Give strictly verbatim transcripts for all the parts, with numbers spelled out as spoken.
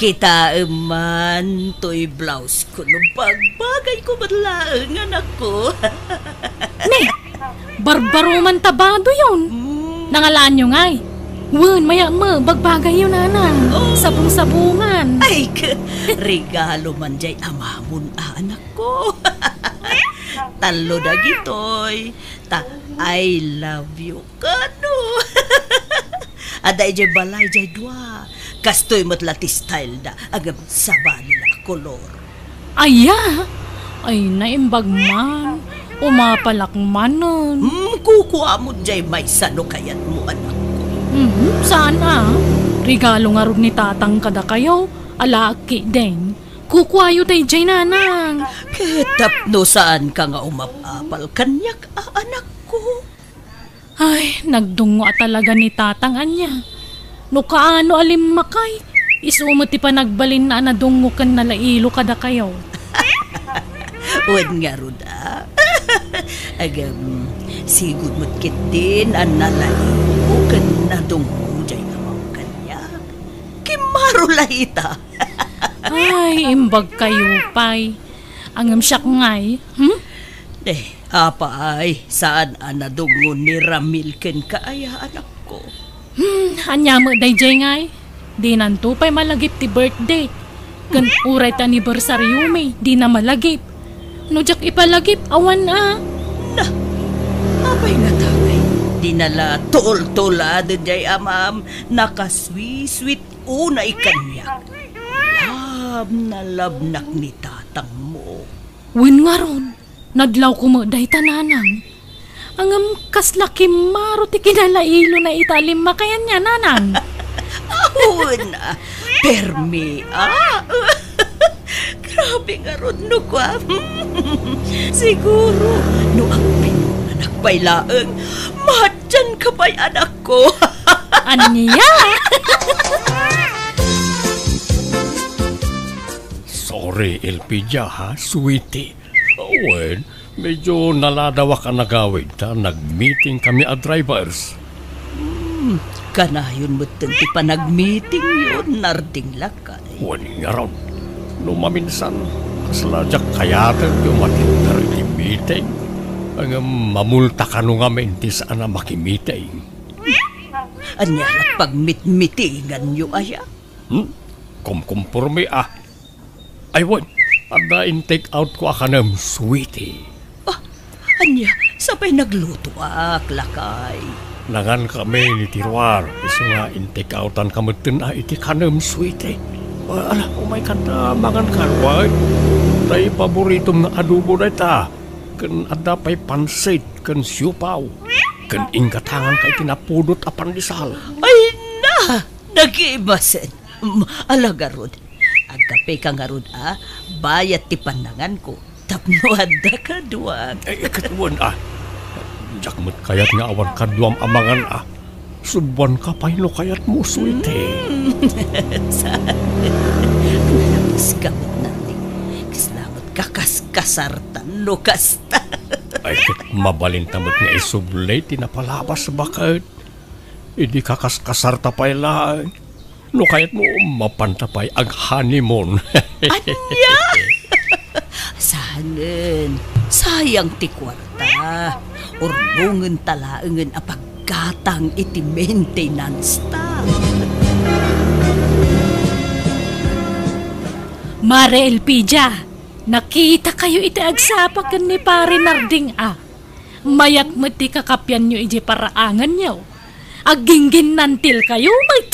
Kitaem man toy blouse ko no bagbagayko met laeng, anakko. Ne, barbaro man ta badoyon. Mm. Nangalaanyo ngay? Wen, mayat met, bagbagayyo, nanang. Oh. Sabong-sabongan. Ay, k-, regalo man jay amamon, a, anakko. Tallo dagitoy. Ta, I love you. Kano? Adda idiay balay jay dua. Kastoy met la ti style da, ngem sabali la a kolor. Aya? Ay, naimbag man. Umapalak manen. Hmm, kukuamon jay maysa no kayatmo, anakko. Mhm, saan a? Regalo ngarud ni tatang kadakayo, alaak ketdin. Kukuayo dayjay, nanang. Ket tapno saanka nga umap-apal kaniak, a, anakko? Ay, nagdungngo a talaga ni tatang ania. No kaano a limmakay, isu met ti panagbalinna a nadungngo ken nalailo kadakayo. Wen ngarud a. Agam, sigud met ketdin a nalailo ken nadungngo jay amam kaniak. Kimmaro la ita. Ay, imbag kayo pay. Ngem siak ngay, hmm? Eh, apay, saan a nadungngo ni Ramil kenka aya, anakko? Hmm, ania met dayjay ngay? Dinanto pay malagip ti birthday. Ken uray ti anibersariomi, dina malagip. No diak ipalagip, awan a. Na, apay ngata ngay? Dina la tultuladen jay amam, nakaswiswit unay kaniak. Love na love nak ni tatangmo. Wen ngarud, nadlawko met dayta, nanang. Ngem kasla kimmaro ti kinalailona ita a limmakay ania, nanang. Awan a, permi a. Grabe ngarud no kua. Siguro, no agpinunganak pay laeng, madianka pay, anakko. Ania? Sorry, Elpidia, ha, sweetie. Wen, medyo naladawak a nagawid ta nagmeeting kami a drivers. Hmm, kanayon metten ti panagmeetingyo, Narding lakay. Wen ngarud, no maminsan, kasla diak kayaten ti umatender iti meeting. Ngem mamulta kano ngamin ti saan a makimeeting. Ania la pagmitmitinganyo aya? Hmm? Kumkumpormi a. Ay, wen, adda in-take out ko a kanem, sweetie. Ah, ania, sa pay naglutoak, lakay? Nangan kami ni Tiruar, isu nga in-take outan ka metten a iti kanem, sweetie. Ah, ala, umay kanta, mangan ka, wen. Tay paboritom nga adobo dayta. Ken adda pay pansit, ken siopaw. Ken inggatangan ka iti napudot a pandesal. Ay na! Nagimasen. Mm, ala garud. Agkapeka ngarud a, bayat ti pannanganko. Tapno adda kaduak. Ay, ket wen a. Diak met kayat nga awan kaduam a mangan a. Subuanka pay no kayatmo, sweetie. Mm. Saan? Nalabuska met, Narding. Kasla met kakaskasartan no kasta. Ay, ket mabalinta met nga isubli ti napalabas baket. Idi kakaskasarta pay laeng, no kayatmo, mapanta pay ag-honeymoon. Ania? Saanen, sayang ti kuarta. Urnongenta laengen a paggatang iti maintenance ta. Mare Elpidia, nakitakayo iti agsapa ken ni Pare Narding a. Mayat met ti kakapianyo idiay paraanganyo. Aggingginnantilkayo met.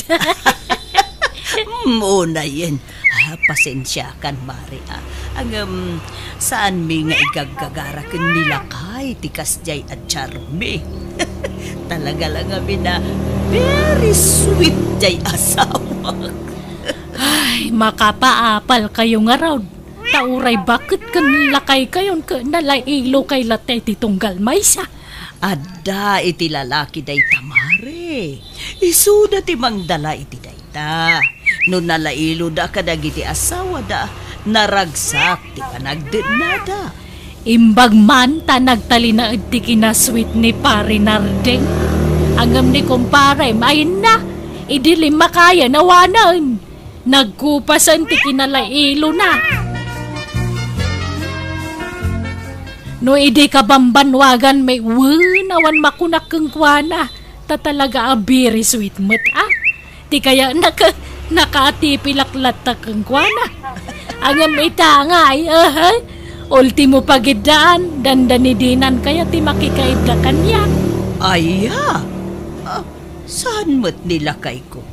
Mm, unayen. Ah, pasensiakan, Mare, a. Ngem, saanmi nga igaggagara ken ni lakay ti kasdiay a charmi. Talaga la ngamin a very sweet diay asawak. Ay, makapaapalkayo ngarud. Ta uray baket ken lakaykayon ket nalailokay latta iti tunggal maysa. Adda iti lalaki dayta, Mare. Isuda ti mangdala iti dayta. No nalailoda kadagiti asawada, naragsak ti panagdennada. Imbag man ta nagtalinaed ti kinasweet ni Pare Narding. Ngem ni kumparem, ay na, idi limmakayen, awanen. Nagkupasen ti kinalailona. No idi kabambanwagan met, wen, awan makunak kenkuana. Ta talaga a very sweet met, a. Ti kayatna ket nakaatipilak latta kenkuana. Ngem ita ngay, aha? Ultimo pagiddaan, dandani dinan kayat ti makikaidda kaniak. Aya? Ah, saan met ni lakayko?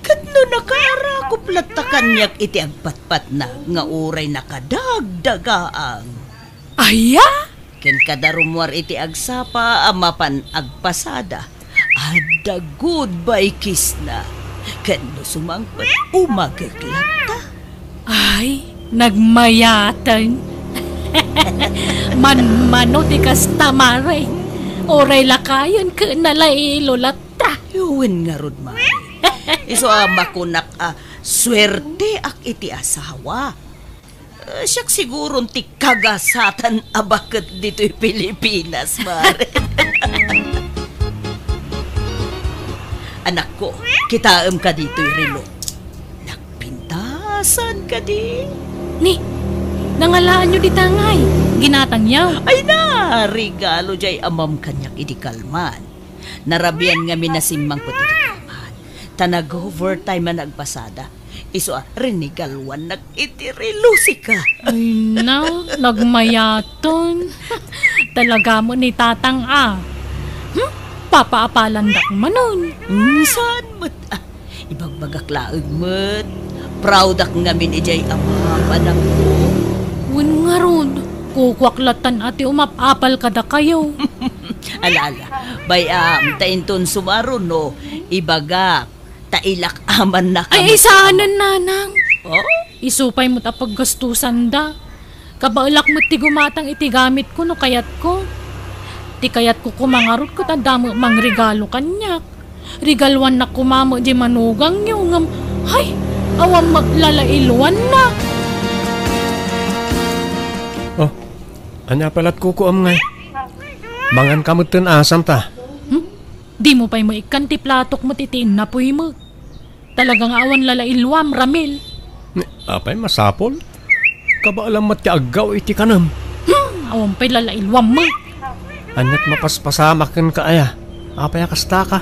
Ket no nakaarakup latta kaniak iti agpatpatna nga uray nakadagdagaang. Aya? Ken kada rummuar iti agsapa a mapan agpasada, adda goodbye kissna. Ken no sumangpet, umagek latta. Ay, nagmayaten. Manmano ti kasta, Mare. Uray lakayen ket nalailo latta. Wen ngarud, Mare. Isu a makunak a suerteak iti asawa. Eh, siak siguron ti kagasatan a baket ditoy Pilipinas, Mare. Anakko, kitaem ka ditoy relo. Nagpintasan kadi? Ni, nangalaanyo dita ngay, ginatangyo? Ay na, regalo jay amam kaniak idi kalman. Narabian ngamin a simmangpet idi kalman. Ta nag-overtime a nagpasada. Isu a, rinigaluannak iti relo sika. Ay na, nagmayaten. Talaga met ni Tatang a. Hmm? Papaapalandak manen. Hmm, saan met? Ah, ibagbagak laeng met. Proudak ngamin idiay amam, anakko. Wen ngarud, kukuak lattan a ti umap-apal kadakayo. Ala, ala. Bay-am, ta inton sumaruno, ibagak. Ta ilak-amannak. Ay, ay, saanen, nanang. Oh? Isu pay met a paggastusanda. Kabaelak met ti gumatang iti gamitko no kayatko. Ti kayatko koma ngarud ket adda met mangregalo kaniak. Regaluannak koma met di manugangyo ngem, hay, awan met lalailuanna. Oh, ania pay latko kuam ngay? Mangan ka met ten asam ta. Hmm? Dimo pay maikkan ti platok met iti innapuy met. Talaga nga awan lalailuam, Ramil. Ni, apay masapul? Kabaelam met ti aggaw iti kanem. Hmm, awan pay lalailuam met. Aniat mapaspasamak kenka aya? Apay a kastaka?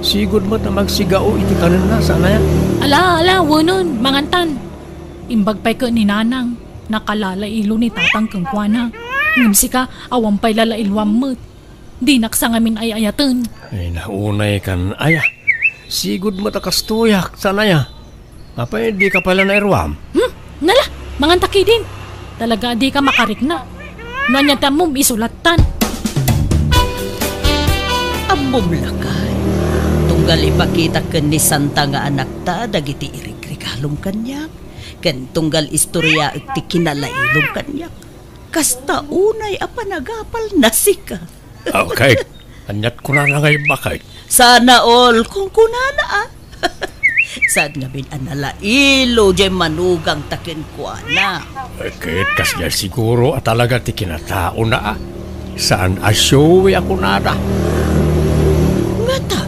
Sigud met a magsigao iti kanenna, saan aya? Ala, ala, wenen, mangantan. Imbag pay ket ni Nanang, nakalalailo ni Tatang kenkuana. Ngem sika, awan pay lalailuam met. Dinak sa ngamin ay-ayaten. Ay, naunay kan aya. Sigud met a kastoyak, saan aya? Apay, di ka pala nairuam? Hmm? Nala, manganta kidin. Talaga, di ka makarikna. No ania ti ammom, isu lattan. Ammom lakay. Tunggal ipakitak ken ni Santa nga anakta dagiti irigrigalom kaniak. Ken tunggal istoriaek ti kinalailom kaniak. Kasta unay a panagapalna sika. Okay. Aniat kunana ngay, bakay? Sana all, kunkunana, a. Saan ngamin a nalailo jay manugangta kenkuana? Eh, ket kasdiay siguro a talaga ti kinataona, a. Saan a showy a kunana. Ngata?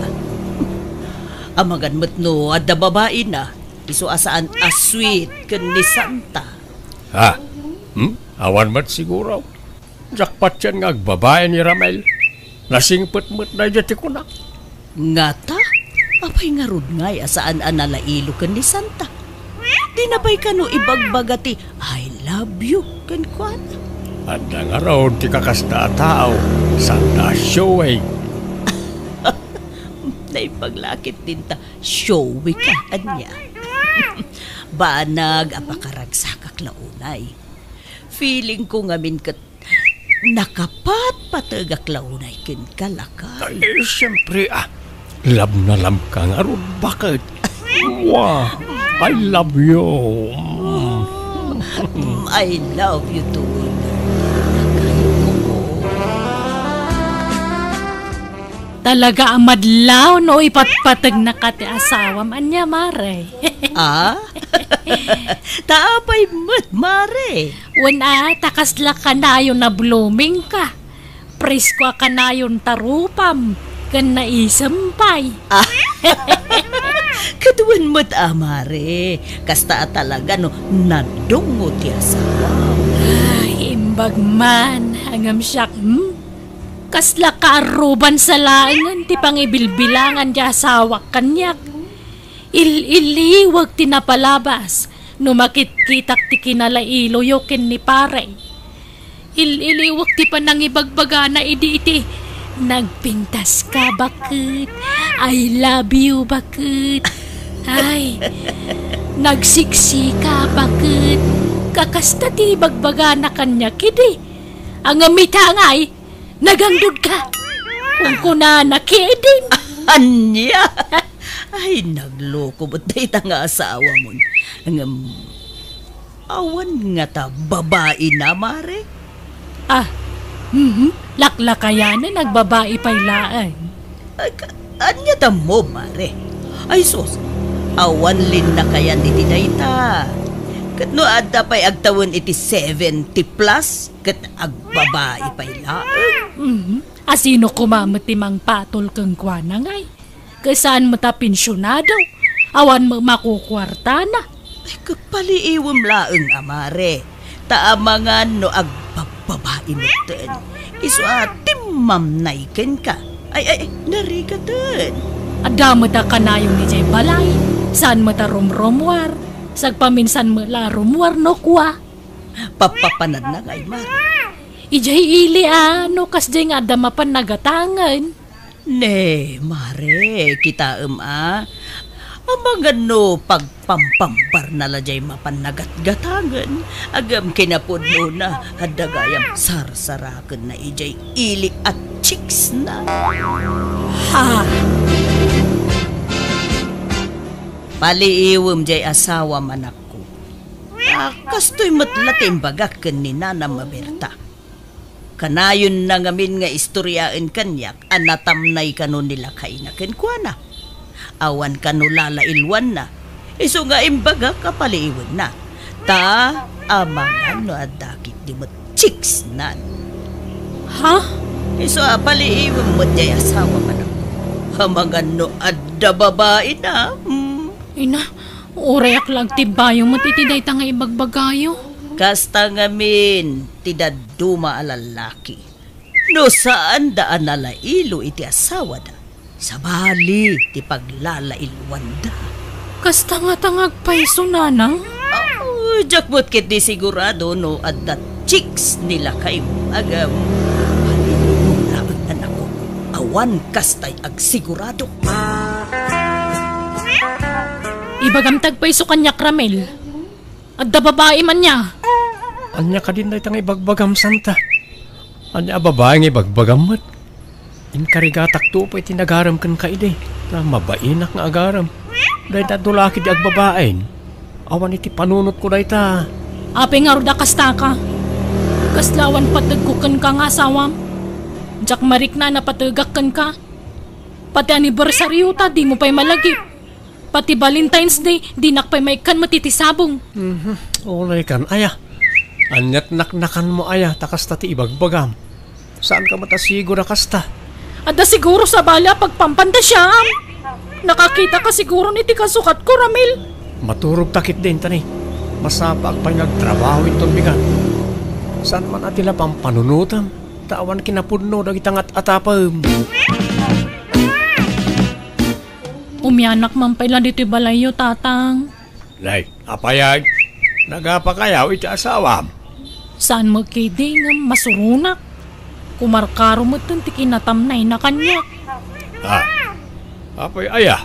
Amangan met no adda babaina, isu a saan a sweet ken ni Santa. Ha? Hmm? Awan met siguro. Jackpot yan nga agbabae ni Ramel. Nasingpet met daydiay ti kunak. Ngata? Apay ngarud ngay a saan a nalailo ken ni Santa? Dina pay kano ibagbaga ti "I love you" kenkuana? Adda ngarud ti kakasta a tao, Santa a showy. Naimbag la ket dinta, showy ka, ania? Banag a pakaragsakak la unay. Feeling ko ngamin ket nakapatpategak la unay kenka, lakay. Ay, siyempre, a. Love na love ka ngarud, bakit? Wow, I love you. Mm. Mm, I love you too, lakay ko. Talaga a madlaw no ipatpategnaka ti asawam, ania, Mare? Ah? Ta apay met, Mare? Wen a, ta kasla kanayon a blooming ka. Presko a kanayon ta rupam, ken naisem pay. Ah. Ket wen met a, mare, kasta a talaga no nadungngo ti asawa. Ay, imbag man, ngem siak, hmm? Kasla kaarruban sa laengen ti pangibilbilangan ti asawak kaniak. Il-iliwek ti napalabas no makitkitak ti kinalailoyo ken ni pare. Il-iliwek ti panangibagbagana idi iti, "Nagpintas ka, baket. I love you, baket. Ay, nagsiksi ka, baket." Kakasta ti ibagbagana kaniak idi. Ngem ita ngay, nagangdud ka. Kunkunana ketdin. Ania? Ay, nagloko met dayta nga asawamon. Ngem, awan ngata babaina, mare? Ah, mhm. Laklakayanen, agbabai pay laeng. Ay, ka-, ania tammo, mare? Ay, sus, awan linnakayan iti dayta. Ket no adda pay agtawen iti seventy plus, ket agbabai pay laeng. Mhm. Asino koma met ti mangpatol kenkuana ngay? Ket saan met a pensionado, awan met makukuartana. Ay, ket paliiwem laeng a, mare, ta amangan no agbabbabai metten. Isu a timmamnay kenka. Ay, ay, ay, narigaten. Adda met a kanayon idiay balay, saan met a rumrumuar, sagpaminsan met la a rumuar no kua. Papapanadna ngay, mare. Idiay ili a, no kasdiay nga adda mapan nagatangen. Ne, mare, kitaem a. Amangan no pagpampambarna la diay mapan nagatgatangen, agem kinapudnona, adda gayam sarsarakenna idiay ili a chicksna. Ha? Paliiwem diay asawam, anakko. Ah, kastoy met la ti imbagak ken ni Nanam a Berta. Kanayonna ngamin nga istoriaen kaniak a natamnay kano ni lakayna kenkuana. Awan kano lalailwanna, isu nga imbagak a paliiwenna. Ta amangan no adda ketdi met chicksnan. Ha? Isu a paliiwem met diay asawam, anakko. Amangan no adda babaina. Hmm. Ina, urayak la agtibbayo met iti dayta nga ibagbagayo. Kasta ngamin ti dadduma a lallaki. No saanda a nalailo iti asawada, sabali ti paglalailwanda. Kasta ngata nga agpayso, nanang? Oh, diak met ketdi sigurado no adda chicks ni lakaymo, agem. Paliiwem laeng, anakko. Awan kastay agsigurado. Ibagam ti agpayso kaniak, Ramil. Adda babai man nia. Ania kadin dayta nga ibagbagam, Santa? Ania a babai nga ibagbagam met? Inkarigatakto pay ti nagarem kenka idi, ta mabainak nga agarem. Dayta adu laki di agbabain. Awan iti panunotko dayta. Apay ngarud a kastaka? Kasla awan pategko kenka nga asawam? Diak mariknaan a pategak kenka. Pati anibersariota, dimo pay malagip. Pati Valentine's Day, dinak pay maikkan met iti sabong. Mhm. Uray kan, aya. Ania't naknakanmo, aya, ta kasta ti ibagbagam. Saanka met a siguro a kasta? Adda siguro sabali a pagpampanta siam. Nakakitaka siguro iti kasukatko, Ramil. Maturogta ketdin, tani. Masapaak pay nga agtrabaho inton bigat. Saan man a ti la pampanunotem, ta awan kinapudno dagita nga at-atapem. Umianak man pay la ditoy balayyo, Tatang. Nay, apay ay? Nagapakayaw iti asawam? Saan met ketdi ngem masuronak. Kumarkaro metten ti kinatamnayna kaniak. Ah, apay aya?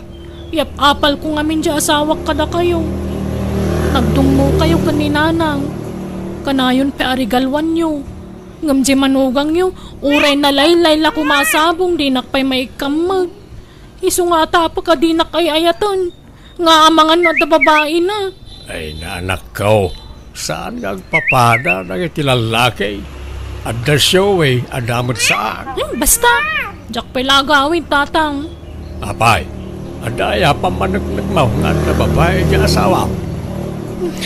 Yap-apalko ngamin diay asawak kadakayo. Nagdungnokayo ken ni Nanang. Kanayon pay a regaluanyo. Ngem diay manugangyo, uray nalaylay la koma a sabong, dinak pay maikkan met. Isu nga atapek a dinak ay-ayaten, nga amangan no adda babaina. Ay, nanakko, saan nga agpapada dagiti lallaki? Adda showy, adda met saan. Hmm, basta, diak pay la agawid, Tatang. Apay, adda aya pammaneknekmo nga adda babai diay asawam?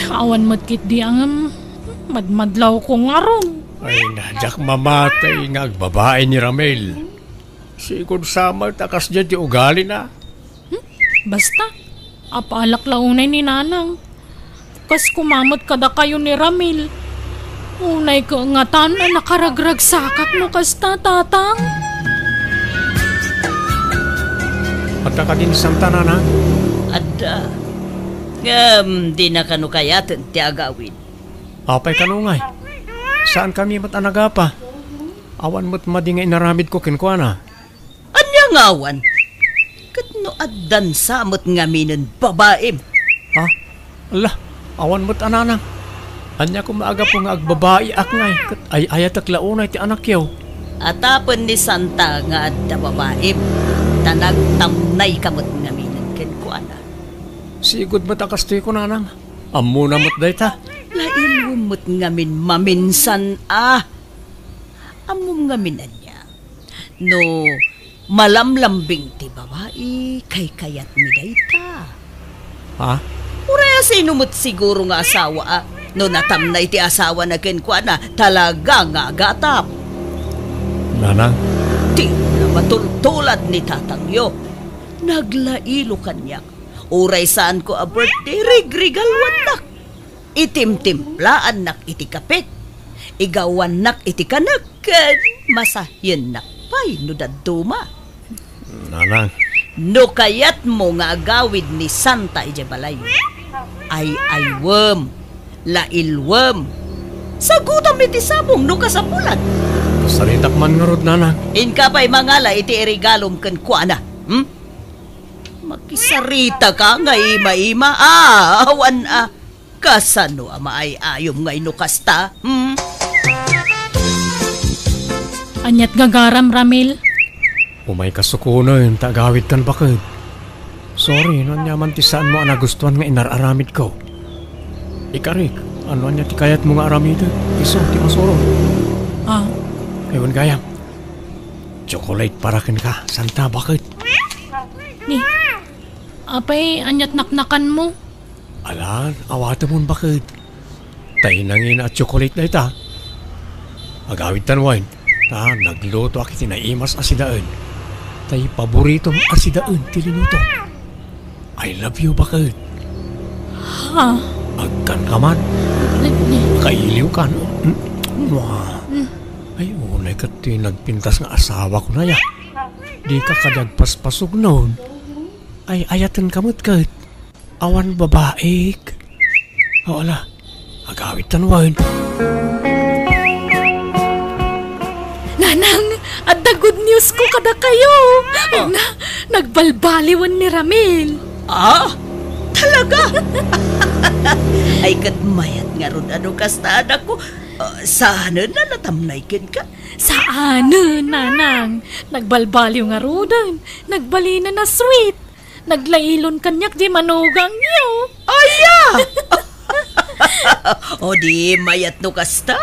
Awan met ketdi a ngem, madmadlawko ngarud. Ay, na, diak mamati nga agbabai ni Ramil. Sigud sa met a kasdiay ti ugalina. Hmm? Basta, Apalak la unay ni Nanang. Kas kumamet kadakayo ni Ramil. Unay ka ngatan a nakaragragsakak no kasta, Tatang. Agkakadin Santa, Nanang? Adda. Ngem, dina kano kayaten ti agawid. Apay kano ngay? Saan kami met a nagapa? Awan met madi nga inaramidko kenkuana. Ania nga awan? Ket no addan sa met ngaminen babaim? Ha? Ala, awan met a Nanang. Ania koma a gapu nga agbabaiak ngay, ket ay-ayatek la unay ti anakyo? Atapen ni Santa nga adda babaim, ta nagtamnayka met ngaminen kenkuana. Sigud met a kastoy ko, Nanang. Ammona met dayta. Lailwem met ngamin maminsan a. Ammom ngamin ania? No malamlambing ti babai, kaykayatmi dayta. Ha? Uray a sino met siguro nga asawa a, no natamnay ti asawana kenkuana, talaga nga agatap. Nanang? Ti la matultulad ni tatangyo. Naglailo kaniak. Uray saanko a birthday, rigrigaluannak. Itimtimplaannak iti kape, igawannak iti kanek, ken masahiennak pay no dadduma. Nanang. No kayatmo nga agawid ni Santa idiay balay, ay-aywem, lailwem. Sagutam iti sabong no kasapulan. Kasaritak man ngarud, Nanang. Inka pay mangala iti iregalom kenkuana, hmm? Makisarita ka nga ima-ima. Ah, awan a. Kasano a maay-ayom ngay no kasta? Hmm? Aniat gagaram, Ramil? Umay kasukonen ta agawidkan, baket. Sorry no aniaman ti saanmo a nagustuan nga inar-aramidko. Ikarik, ano ania ti kayatmo nga aramiden? Isu ti masurot. Ah. Ay, wen gayam. Chocolate para kenka, Santa, baket. Ni, apay, aniat naknakanmo? Alan, awatemon, baket. Tay nangina a chocolate dayta. Agawidtan wen, ta naglutoak iti naimas a sidaen. Tay paboritom a sidaen ti linuto. I love you, baket. Ha? Agkanka man. Ni, ni. Kailiwka, no? Mm. Mwah. Mm. Ay, unay ket ti nagpintas nga asawak unay a. Dika kadi agpaspasugnon. Ay, ayatenka met ket. Awan babaik. O, ala. Agawidtan wen. Nanang, adda good news ko kadakayo. Ah. Na, nagbalbaliwen ni Ramil. Ah? Talaga? Ay, ket mayat ngarud a no kasta, anakko. Ah, saanen a natamnay kenka? Saanen, Nanang. Nagbalbaliw ngaruden. Nagbalinen a sweet. Naglailon kaniak di manugangyo. Aya! O di mayat no kasta.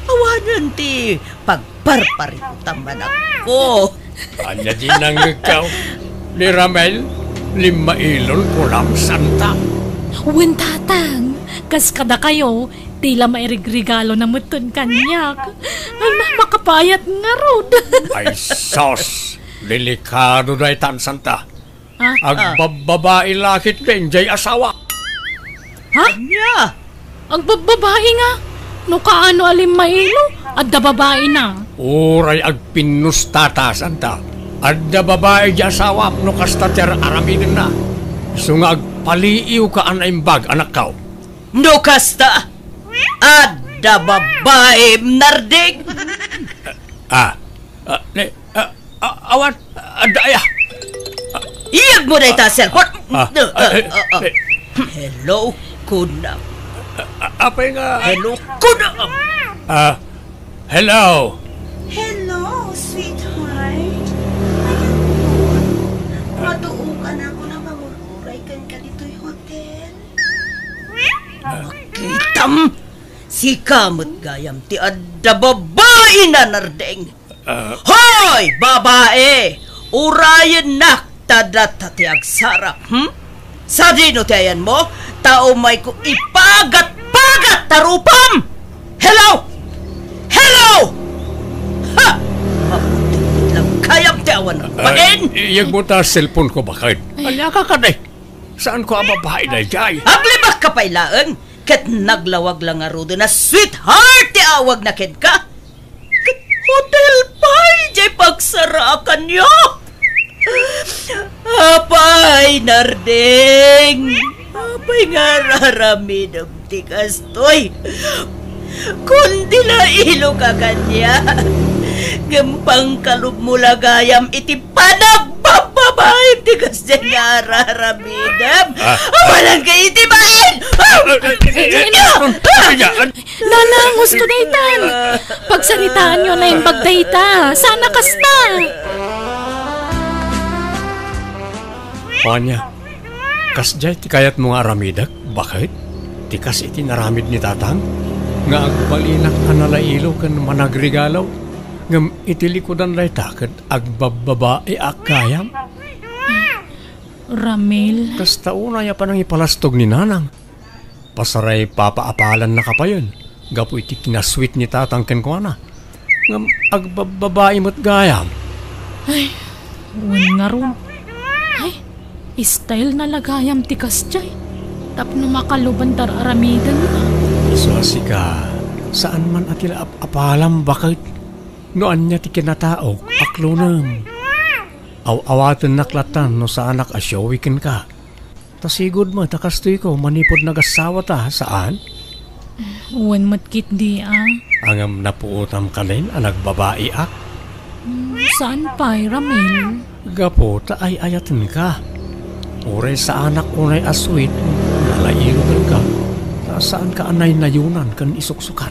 Awanen ti pagparparikutam, anakko. Ania di nangngegkaw? Ni Ramel, limmailon kunam, Santa. Wen, Tatang, kas kadakayo, ti la mairigregalo na metten kaniak. Ay, na, makapayat ngarud. Ay, sos! Delikado daytan, Santa. Ha? Agbabbabai la ketdi jay asawa. Ha? Ania? Agbabbabai nga? No kaano a limmailo, adda babaina. Uray agpinnustata, Santa. Adda babai di asawam no kasta ti ar-aramidenna. Isu nga agpaliiwka a naimbag, anakko. No kasta, adda babaim, Narding. Ah, ah, ne, ah, ah, awan, adda aya. Iyegmo dayta a cellphone. Ah, ah, ah, eh, ah, ah. Eh. Hello, kunam. Ah, apay nga? Hello, kunam. Ah, hello. Hello, sweetheart. Ayan mo. Maduo ka na ako na mangururay kan ka ditoy hotel. Makitam, sika met gayam ti adda babaina, Nardeng. Ah. Hoy, babae! Urayennak ta data ti agsarap, hmm? Sadino ti ayanmo? Ta umayko ipagat-pagat ta rupam! Hello? Hello? Ha! Mabuti lang gayam ti awan Ah, pain! Iyegmo ta cellphone ko, baket. Ay. Ania ka kadi? Saanko a babai daydiay? Aglibakka pay laeng, ket naglawag la ngaruden a sweetheart ti awagna kenka. Ket hotel pay jay pagsaraakanyo. Apay, Narding? Apay nga ar-aramidem ti kastoy? Kundi nailoka kaniak, ngem pangkalubmo la gayam iti panagbababaim ti kasdiay nga ar-aramidem. Ah. Awanan ka iti bain! Ah! Ah, ah, ah, ah, ah, ah, ah, ah, ah, Nanang, husto daytan. Pagsaritaanyo a naimbag dayta. Saan a kasta? Ania, kasdiay ti kayatmo nga aramidek, baket? Ti kas iti naramid ni Tatang, nga agbalinak a nalailo ken managregalo, ngem iti likudan dayta ket agbabbabaeak gayam? Ramil. Kasta unay a panangipalastog ni Nanang. Pasaray papaapalannaka payen gapu iti kinasweet ni Tatang kenkuana. Ngem agbabbabai met gayam. Ay, wen ngarud. Ay, style na la gayam ti kasdiay. Tapno makaluban ta ar-aramidenna. Isu a sika, saan man a ti la ap-apalam, baket? No ania ti kinataok, aklonem. Aw-awatennak latan no saanak a showy kenka. Ta sigud met a kastoyko manipud nagassawata, saan? Wen met ketdi a. Ngem napuotam kanen a nagbabaiak? Hmm, saan pay, Ramil? Gapu ta ay-ayatenka. Uray saanak unay a sweet, nalailo kenka. Ta saanka a naynayunan ken isuksukat.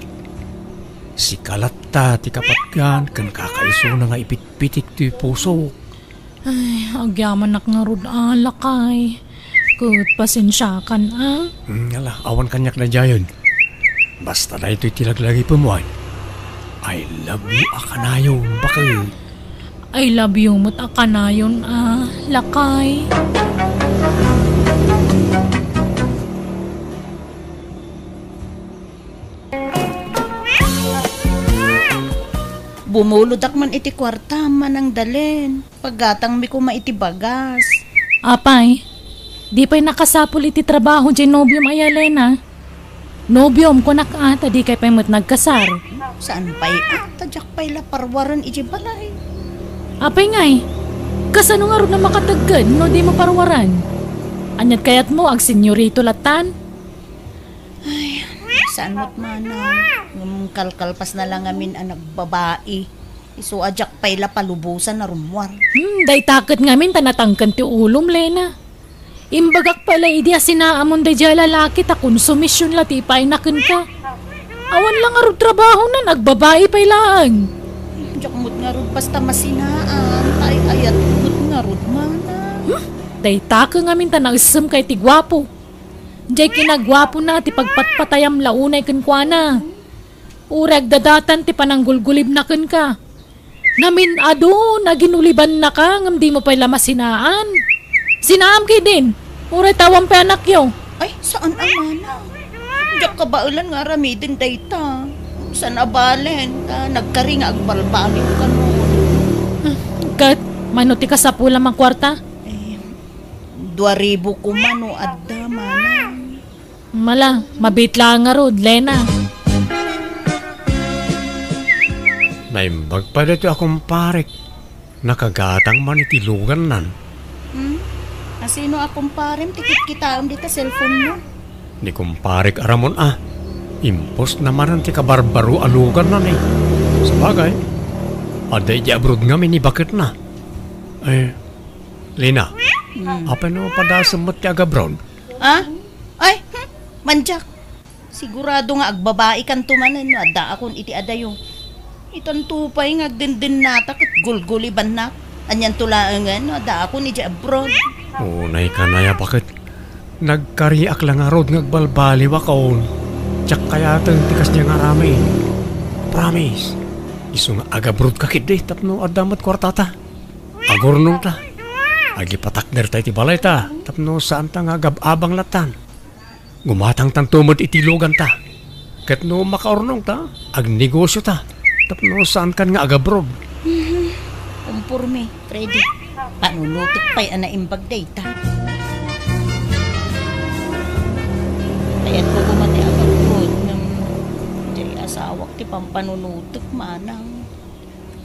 Sika latta ti kapatgan ken kakaisuna nga ipitpitik ti pusok. Ay, agyamanak ngarud a, lakay. Ket pasensiakan a. Hmm, ala, awan kaniak daydiayen. Basta daytoy ti laglagipem, wen. I love you a kanayon, baket. I love you met a kanayon a, lakay. Bumulodakman iti kuarta, Manang Dalen. Paggatangmi koma iti bagas. Apay, di pay nakasapul iti trabaho jay nobiom a Lena? Nobiom, kunak a, ta dikay pay met nagkasar. Saan pay a, ta diak pay la parwaren iti balay. Apay ngay, kasano ngarud a makategged no dimo parwaren? Ania't kayatmo, agsenyorito latan? Ay, saan met mana. Ngem kalkalpas na la ngamin a nagbabai. Isu a diak pay la palubosan a rummuar. Hmm, dayta ket ngamin ta natangken ti ulom, Lena. Imbagak pay la idi a sinaamon daydiay a lalaki ta konsumision la ti ipaayna kenka. Awan la ngarud trabahona, agbabai pay laeng. Diak met ngarud basta masinaam, ta ay-ayat met ngarud mana. Hmm, dayta ket ngamin ta naessemka iti guapo. Jay kinaguapona ti pagpatpatayam la unay kenkuana. Uray agdadatan ti pananggulgulibna kenka. Namin-adun a ginulibannaka ngem dimo pay la masinaan. Sinaam ketdin, uray ta awan pay anakyo. Ay, saan a mana. Diak kabaelan nga aramiden dayta. Saan a balen, ta nagkari nga agbalbaliw kano. Hmm, ket, mano ti kasapulam a kuarta? Eh, dua ribu koma no adda, mana. Mala, mabiit laeng ngarud, Lena. Naimbag pay daytoy a kumparek. Nakagatang man iti lugannan. Hmm? Asino a kumparem ti kitkitaem dita cellphone mo? Ni kumparek a Ramon a. Impostna manen ti kabarbaro a lugannan, eh. Sabagay, adda iti abroad ngamin ni baketna. Eh, Lena, hmm, apay no padasem met ti agabroad? Ah? Ay, hmm, mandiak. Sigurado nga agbabaikanto manen no addaakon iti adayo. Itanto pay nga agdendennata ket gulgulibannak. Anianto laengen no addaakon idiay abroad. Unay kanay a baket. Nagkariak la ngarud nga agbalbaliwakon. Diak kayaten ti kasdiay nga aramid. Promise. Isu nga agabroadka ketdi tapno adda met kuartata. Agurnongta. Agipatakderta iti balayta tapno saanta nga agab-abang latan. Gumatangtanto met iti luganta. Ket no makaurnongta, agnegosiota tapno saankan nga agabroad. Mhm. Kumporme, Freddy. Panunotek pay a naimbag dayta. Kayatko koma ti agabroad ngem diay asawak ti pampanunotek, manang.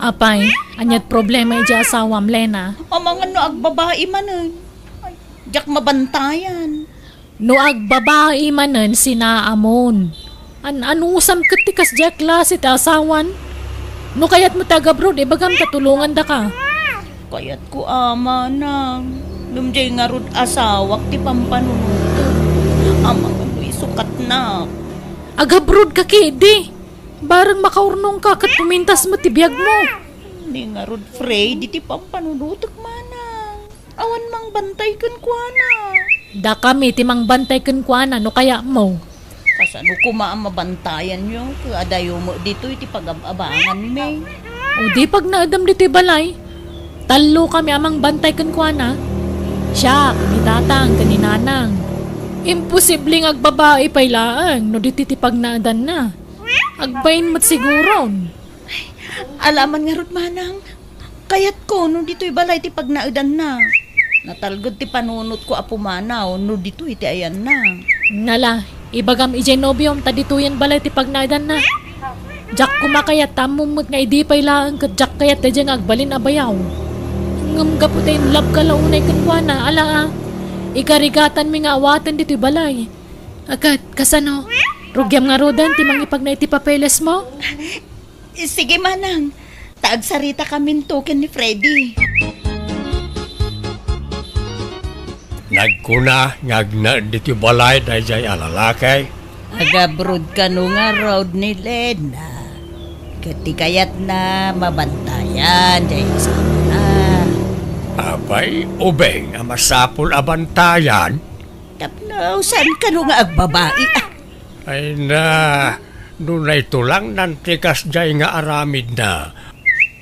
Apay, ania't problema idiay asawam, Lena? Amangan no agbabai manen. Ay, diak mabantayan. No agbabai manen, sinaamon. An-anusam ket ti kasdiay a klase ti asawan? No kayatmo ti agabroad, ibagam ta tulongandaka. Kayatko a, manang. Ngem diay ngarud asawak ti pampanunotek. Amangan no isukatnak. Agabroadka ketdi. Bareng makaurnongka ket pumintas met ti biagmo. Ni ngarud, Freddy, ti pampanunotek, manang. Awan mangbantay kenkuana. Dakami ti mangbantay kenkuana no kayatmo. Kasano koma a mabantayanyo? Ket adayo met ditoy ti pagab-abanganmi. O di pagnaedam ditoy balay. Tallokami a mangbantay kenkuana. Siak, ni tatang, ken ni nanang. Imposible nga agbabai pay laeng no ditoy ti pagnaedanna. Agbain met siguron. Alaman ngarud, manang. Kayatko no ditoy balay ti pagnaedanna. Natalged ti panunotko a pumanaw no ditoy ti ayanna. Nala, ibagam idiay nobiom ta ditoyen balay ti pagnaedanna. Diak koma kayat ta ammom met nga idi pay laeng ket diak kayat daydiay nga agbalin a bayaw. Ngem gapu ta in love ka la unay kenkuana, ala a. Ikarigatanmi nga awaten ditoy balay. A ket, kasano? Rugiam ngaruden ti mangipagnaed ti papelesmo? Sige, manang. Ta agsaritakaminto ken ni Freddy. Nagkuna nga agnaed ditoy balay daydiay a lalaki. Agabroad kano ngarud ni Lena. Ket ti kayatna, mabantayan diay asawana. Apay, ubing a masapul a bantayan? Tapno saan kano nga agbabai, ah? Ay na, no naitulangnan ti kasdiay nga aramidna,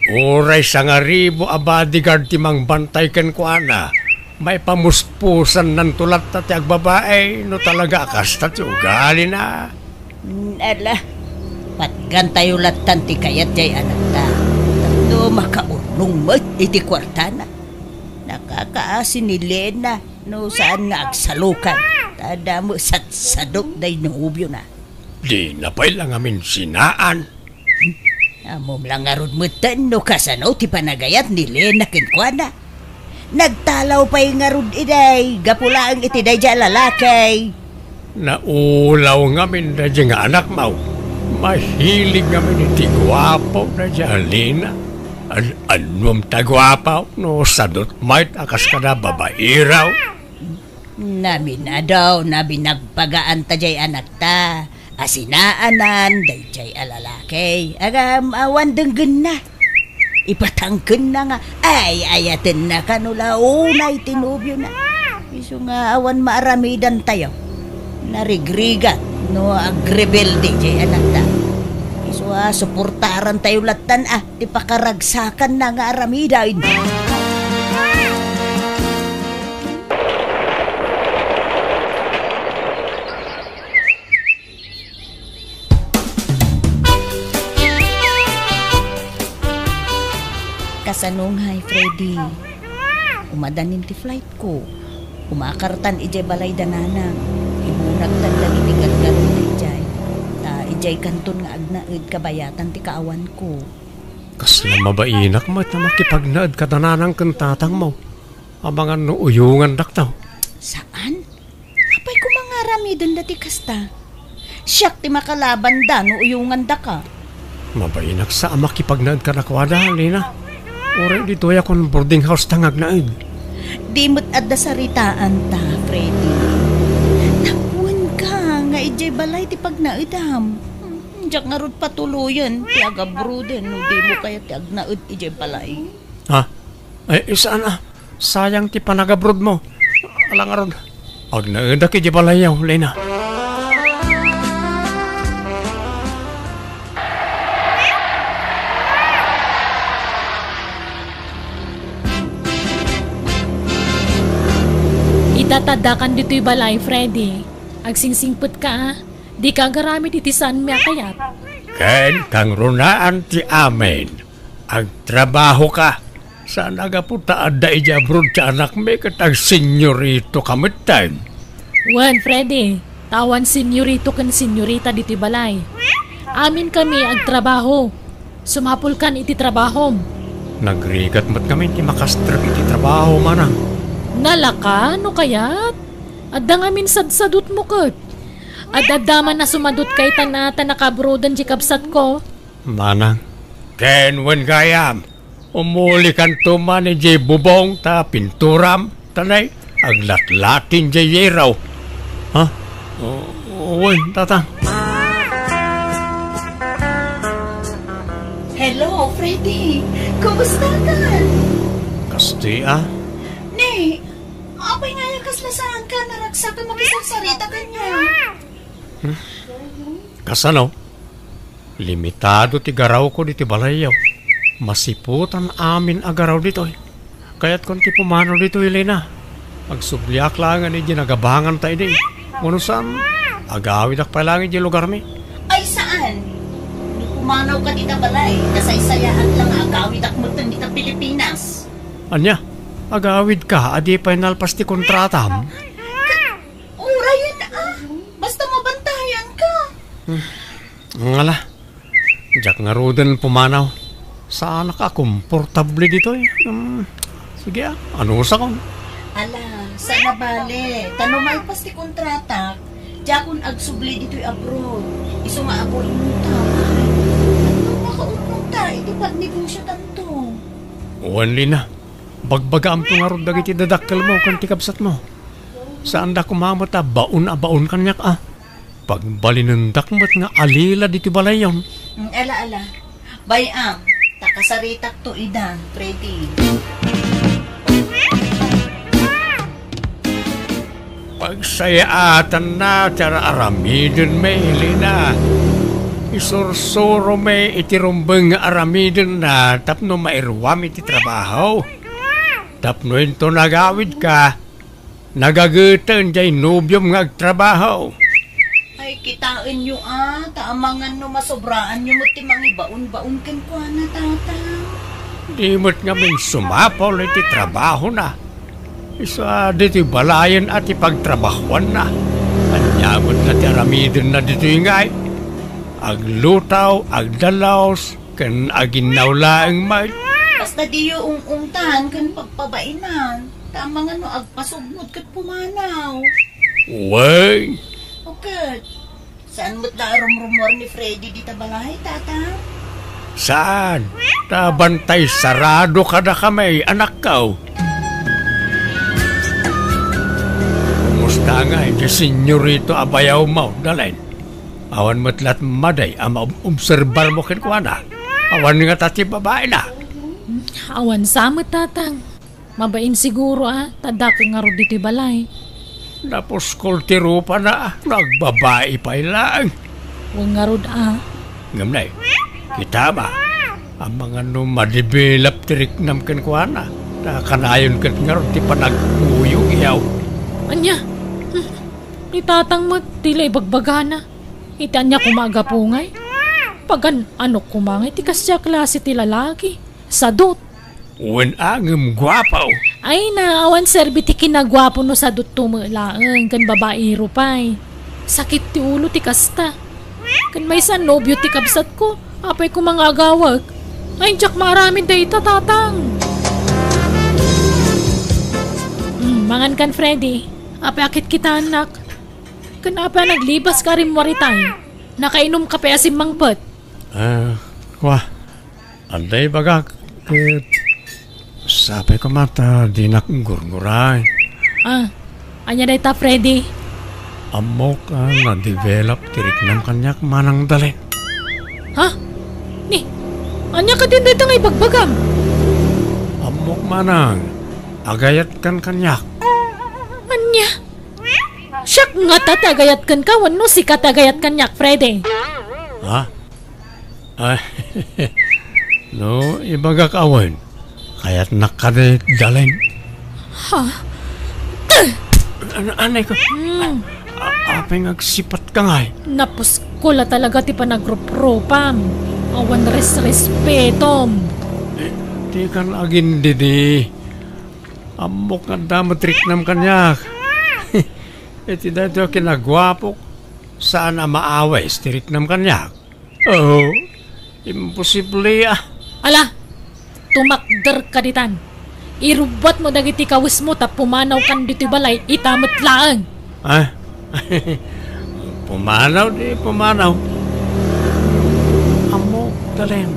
uray sangaribu a bodyguard ti mangbantay kenkuana, maipamuspusannanto latta ti agbabai no talaga a kasta ti ugalina. Mm, ala, patgantayo lattan ti kayat diay anakta. Tapno makaurnong met iti kuartana. Nakakaasi ni Lena. No saan nga agsalukan, ta adda met sadsadot day nobiona. Dina pay la ngamin sinaan. Ammom la ngarud metten no kasano ti panagayat ni Lena kenkuana. Nagtalaw pay ngarud idiay gapu laeng iti daydiay a lalaki. Naulaw ngamin daydiay nga anakmo. Mahilig ngamin iti guapo daydiay a Lena. An-, annom ta guapo no sadot met a kas kada babairaw. Naminadaw, nabinagbagaan ta jay anakta a sinaanan dayjay a lalaki. Agam, awan denggenna. Ipatangkenna nga ay-ayatenna kano la unay ti nobiona. Isu nga awan maaramidantayo. Narigrigat no agrebelde jay anakta. Isu a suportarantayo lattan a ti pakaragsakanna nga aramiden. Kasano ngay, Freddy? Umadanin ti flight ko. Umakartan idiay balay da nanang. Ibunagtan dagiti gargarona idiay. Ta idiay kanton nga agnaed kabayatan ti kaawanko. Kasla mabainak met a makipagnaed kada nanang ken tatangmo. Amangan no uyongandakto. Saan? Apay koma nga aramiden dati kasta? Siak ti makalabanda no uyongandaka. Mabainak sa a makipagnaed kadakuada, Lena. Uray ditoyak on boarding house ta nga agnaed. Di met adda saritaanta, Freddy. Nakuenka nga idiay balay ti pagnaedam. Diak ngarud patuloyen ti agabroden no dimo kayat ti agnaed idiay balay. Ha? Ay, saan a? Sayang ti panagabrodmo. Ala ngarud, agnaedak idiay balayyo, Lena. Ita ta addakan ditoy balay, Freddy. Agsingsingpetka, a. Dika agaramid iti saanmi a kayat. Ken kangrunaan ti amin. Agtrabahoka. Saan a gapu ta adda idiay abroad ti anakmi ket agsenyoritoka metten. Wen, Freddy, Awan senyorito ken senyorita ditoy balay. Amin kami agtrabaho. Sumapulkan iti trabahom. Nagrigat met kami ti makastrek iti trabaho, manang. Nalaka, no kayat? Adda ngamin sadsadotmo ket. Ad-adda man a sumadot kay tan a ta nakabroden ti kabsatko. Manang. Ken wen gayam, umulikanto man idiay bubong ta pinturam, ta nay, aglatlatin diay yero. Ha? O, wen, tatang. Hello, Freddy. Kumusta ka? Kasti, ah. Ni, apay nga ya kasla saan ka naragsak a makisarsarita kaniak? Hmm? Kasano? Limitado ti garawko ditoy balayyo. Masiputan amin a garaw ditoy. Kayatkon ti pumanaw ditoy, Lina. Agsubliak laengen idiay nagabanganta idi. Wenno saan, agawidak pay laeng idiay lugarmi. Ay, saan? No pumanawka dita balay, nasaysayaat la nga agawidak metten dita Pilipinas. Ania? Agawidka a di pay nalpas ti kontratam? Urayen, ah. Basta mabantayan ka. Hmm. Ngala. Diak ngaruden pumanaw. Saanak a komportable ditoy. Hmm. Sige, ah. Anusakon. Ala, saan a bale. Ta no malpas ti kontratak, diakon agsubli ditoy abroad. Isu nga apo imunta. Ano makaunong ta iti pagnegosiotanto? Wen, Lina. Bagbagaamto ngarud dagiti dadakkelmo ken ti kabsatmo. Saanda koma met a baon a baon kaniak a. Pagbalinendak met nga alila ditoy balayyon. Mm, ala, ala. Bay-am, ta kasaritakto ida, Freddy. Pagsayaatanna ti ar-aramiden, Melina. Isursuromi iti rumbeng nga aramidenna tapno mairuam iti trabaho. Tapno inton agawidka, nagageten diay nobiom nga agtrabaho. Ay, kitaenyo, a, ta amangan no masobraanyo met ti mangibaon-baon kenkuana, Tatang. Di met ngamin sumapul iti trabahona. Isu a ditoy balayen a ti pagtrabahuanna. Ania met la ti aramidenna ditoy ngay? Aglutaw, agdalus, ken aginnaw laeng met. Basta diyo ung-ungtan ken pagpabainan. Ta amangan no agpasugmod ket pumanaw. Wen. O ket, saan met la a rumrumuar ni Freddy dita balay, Tatang? Saan? Ta bantay sarado kadakami, anakko. Kumusta ngay ti senyorito a bayawmo, Dalen? Awan met la't madi a maobserbarmo kenkuana? Awan ngata ti babaina? Awan sa met, Tatang. Mabain siguro a, ta dakkel ngarud ditoy balay. Napuskol ti rupana, nagbabai pay laeng. Wen ngarud a. Ngem nay, kitam a, amangan no madevelop ti riknam kenkuana, ta kanayon ket ngarud ti panagkuyog, yaw. Ania? Hmm. Ni Tatang met, ti la ibagbagana. Iti ania koma a gapu ngay? Pagan-ano koma ngay ti kasdiay a klase ti lalaki? Sadot. Wen a, ngem guapo. Ay na, awan serbi ti kinaguapo no sadotto met laeng ken babaero pay. Sakit ti ulo ti kasta. Ken maysa a nobio ti kabsatko, apay koma nga agawek? Ay, diak maaramid dayta, Tatang. Mm, mangan kan, Freddy. Apay a kitkitaennak? Ken apay a naglibaska a rimmuar itay? Nakainumka pay a simmangpet? Ah, kua, adda ibagak, ket sapay koma ta dinak gurguray. Ah, ania dayta, Freddy? Ammok a nadevelop ti riknam kaniak, Manang Dalen. Ha? Ni, ania kadin dayta nga ibagbagam? Ammok, Manang, agayatkan kaniak. Ania? Siak ngata ti agayat kenka wenno sika ti agayat kaniak, Freddy? Ha? Ay, no, ibagak a wen, kayatnak kadi, Dalen. Ha? An-, anay ko. Hmm. A-, apay nga agsipatka ngay? Napuskol a talaga ti panagruprupam. Awan resrespetom. Eh, dikan agindidi. Ammok nga adda met riknam kaniak. Iti daytoy a kinaguapok, saan a maawis ti riknam kaniak. Oh, imposible, ah. Ala, tumakderka ditan. Irubbuatmo dagiti kawismo ta pumanawkan ditoy balay, ita met laeng. Ah? Pumanaw di pumanaw. Ammok, Dalen.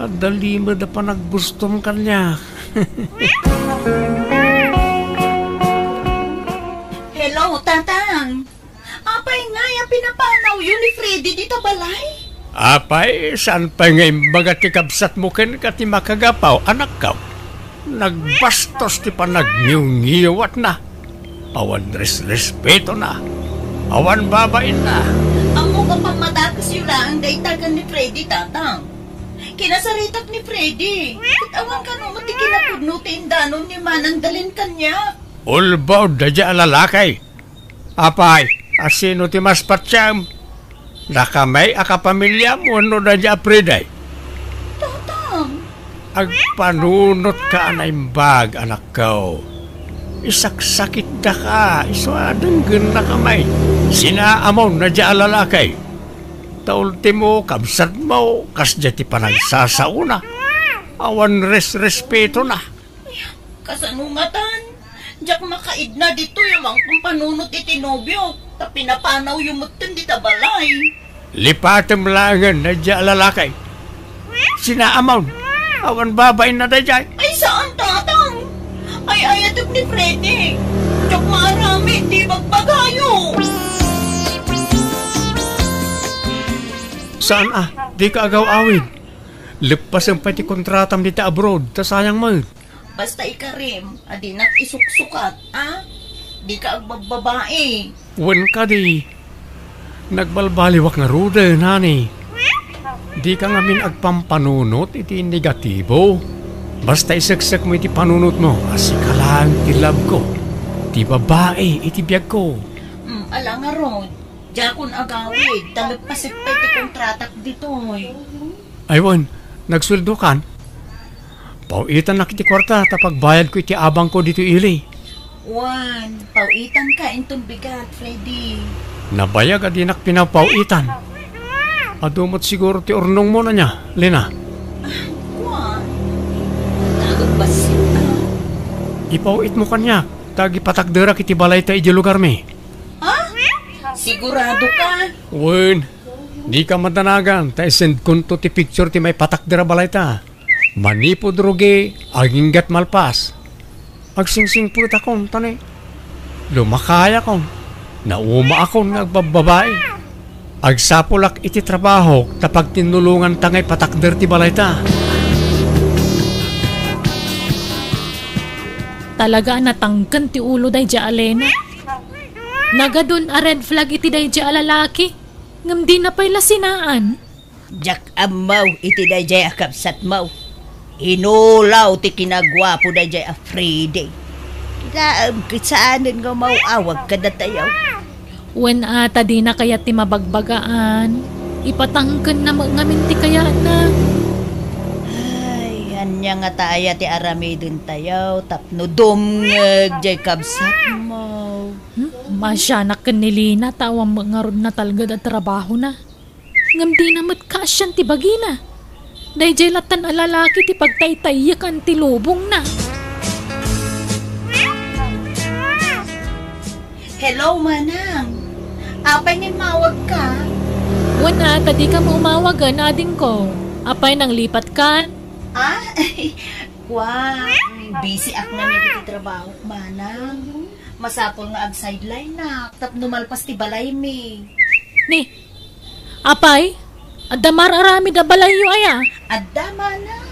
Adda limed a panagbustom kaniak. Hello, Tatang. Apay ngay a pinapanawyo ni Freddy dita balay? Apay, saan pay nga imbaga ti kabsatmo kenka ti makagapaw, anakko? Nagbastos ti panagniwngiwatna. Awan resrespetona. Awan babainna. Ammok a pammadakesyo laeng dayta ken ni Freddy, Tatang. Kinasaritak ni Freddy. Ket awan kano met ti kinapudno ti indanon ni Manang Dalen kaniak. Ulbod daydiay a lalaki. Apay, asino ti mas patiem? Dakami a kapamiliam wenno daydiay a Freddy? Tatang. Agpanunotka a naimbag, anakko. Isaksakitdaka, isu a denggennakami. Sinaamon daydiay a lalaki. Ta ultimo, kabsatmo, kasdiay ti panagsasaona. Awan resrespetona. Kasano ngatan? Diak makaidna ditoy a mangpampanunot iti nobio, ta pinapanawyo metten dita balay. Lipatem laengen daydiay a lalaki. Sinaamon, awan babainna daydiay. Ay, saan, Tatang. Ay-ayatek ni Freddy. Diak maaramid ti ibagbagayo. Saan a, dika agaw-awid. Leppasem pay ti kontratam dita abroad, ta sayang met. Basta ikarim a dinak isuksukat, a? Dika agbabbabai. Wen kadi, nagbalbaliwak ngaruden, honey. Dika ngamin agpampanunot iti negatibo. Basta iseksekmo iti panunotmo a sika laeng ti love ko, ti babai iti biagko. Mm, ala ngarud, diakon agawid, ta leppasek pay ti kontratak ditoy. Ay wen, nagsueldokan? Paw-itannak iti kuarta ta pagbayadko iti abangko ditoy ili. Wen, paw-itanka inton bigat, Freddy. Nabayag a dinak pinapaw-itan. Adu met siguro ti urnongmo ania, Lena? Ah, kua. Nagbasit, ah. Ipaw-itmo kaniak, ta agipatakderak iti balayta idiay lugarmi. Ha? Sigurado ka? Wen, dika madanagan ta isendkonto ti picture ti maipatakder a balayta. Manipud rugi, aginggat malpas. Agsingsingpetakon, tani. Lumakayakon. Naumaakon nga agbabbabai. Agsapulak iti trabahok ta pagtinnulonganta nga ipatakder ti balayta. Talaga a natangken ti ulo daydiay a Lena. Nagadun a red flag iti daydiay a lalaki, ngem dina pay la sinaan. Diak ammo iti daydiay a kabsatmo. Inulaw ti kinaguapo daydiay a Freddy. Laem ket saanen nga umaw-awag kadatayo. Wen a ta dina kayat ti mabagbagaan, ipatangkenna met ngamin ti kayatna. Ay, ania ngata aya ti aramidentayo tapno dumngeg diay kabsatmo? Hmm? Masianak ken ni Lena ta awan met ngarud natalged a trabahona. Ngem dina met kaasian ti bagina. Daydiay lattan a lalaki ti pagtaytayyekan ti lubongna. Hello, Manang. Apay nga immawagka? Wen a, ta dika met umawagen, adingko. Apay, nanglipatkan? Ah? Kua, busy ak ngamin iti trabahok, Manang. Masapul nga ag-sideline-ak tapno malpas ti balaymi. Ni, apay, adda mar-aramid a balayyo aya? Adda, Manang.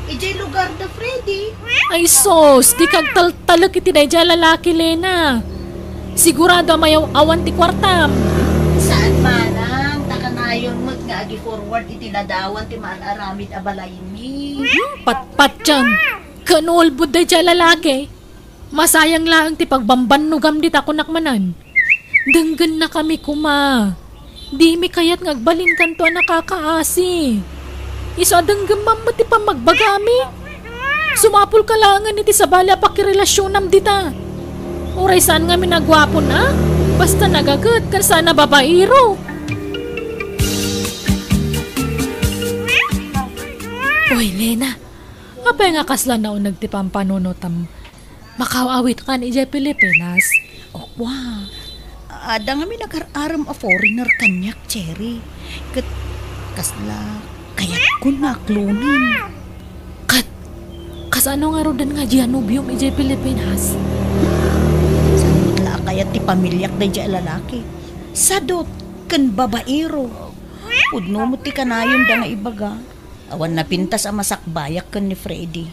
Idiay lugar da Freddy. Ay sus, dika agtaltalek iti daydiay a lalaki, Lena. Sigurado a mayaw-awan ti kuartam. Saan, Manang, ta kanayon met nga agi-forward iti ladawan ti mar-aramid a balaymi. Hmm, patpatyan. Ken ulbod daydiay a lalaki. Masayang laeng ti pagbambannogam dita, kunak manen. Denggennakami koma. Dimi kayat nga agbalinkanto a nakakaasi. Isu a denggemmam met ti pammagbagami. Sumapulka laengen iti sabali a pakirelasionam dita. Uray saan ngamin a guapon a, basta nagaget ken saan a babaero. Uy, Lena, apay nga kasla nauneg ti pampanunotam? Makaw-awitkan idiay Pilipinas. O, kua. Adda ngamin agar-arem a foreigner kaniak, Cherry. Ket kasla kayatkon nga aklonen. Ket, kasano ngaruden nga dia nobiom idiay Pilipinas? Saan met la a kayat ti pamiliak daydiay a lalaki? Sadut ken babaero. Pudno met ti kanayonda nga ibaga. Awan napintas a masakbayak ken ni Freddy.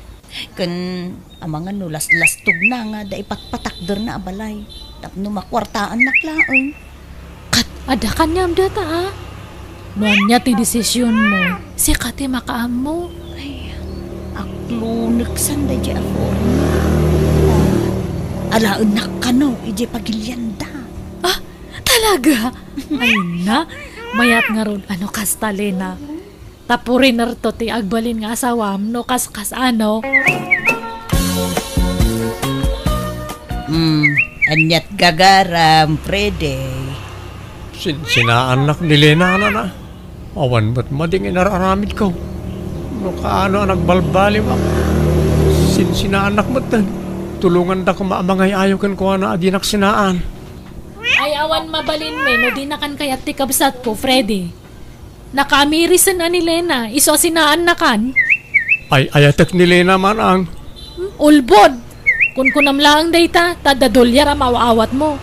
Ken amangan no laslastogna nga adda ipatpatakderna a balay tapno makuartaannak laeng. Ket adda kaniam dayta a? No ania ti desisionmo, sika ti makaammo. Ay, akloneksan daydiay a foreigner. Alaennak kano idiay pagilianda. Ah, talaga? Ay na, mayat ngarud a no kasta, Lena. Ta purinerto ti agbalin nga asawam no kaskas-ano. Hmm, aniat gagaram, Freddy? Sin-, sinaannak ni Lena, nana. Awan met mading inar-aramidko. No kaano a nagbalbaliwak, sinsinaannak metten. Tulongandako a mangay-ayo kenkuana a dinak sinaan. Ay, awan mabalinmi no dinakan kayat ti kabsatko, Freddy. Nakamirisen a ni Lena, isu a sinaannakan. Ay, ayatek ni Lena, manang. Hmm, ulbod! Kunkunam laeng dayta, ta adda dolyar a maaw-awatmo.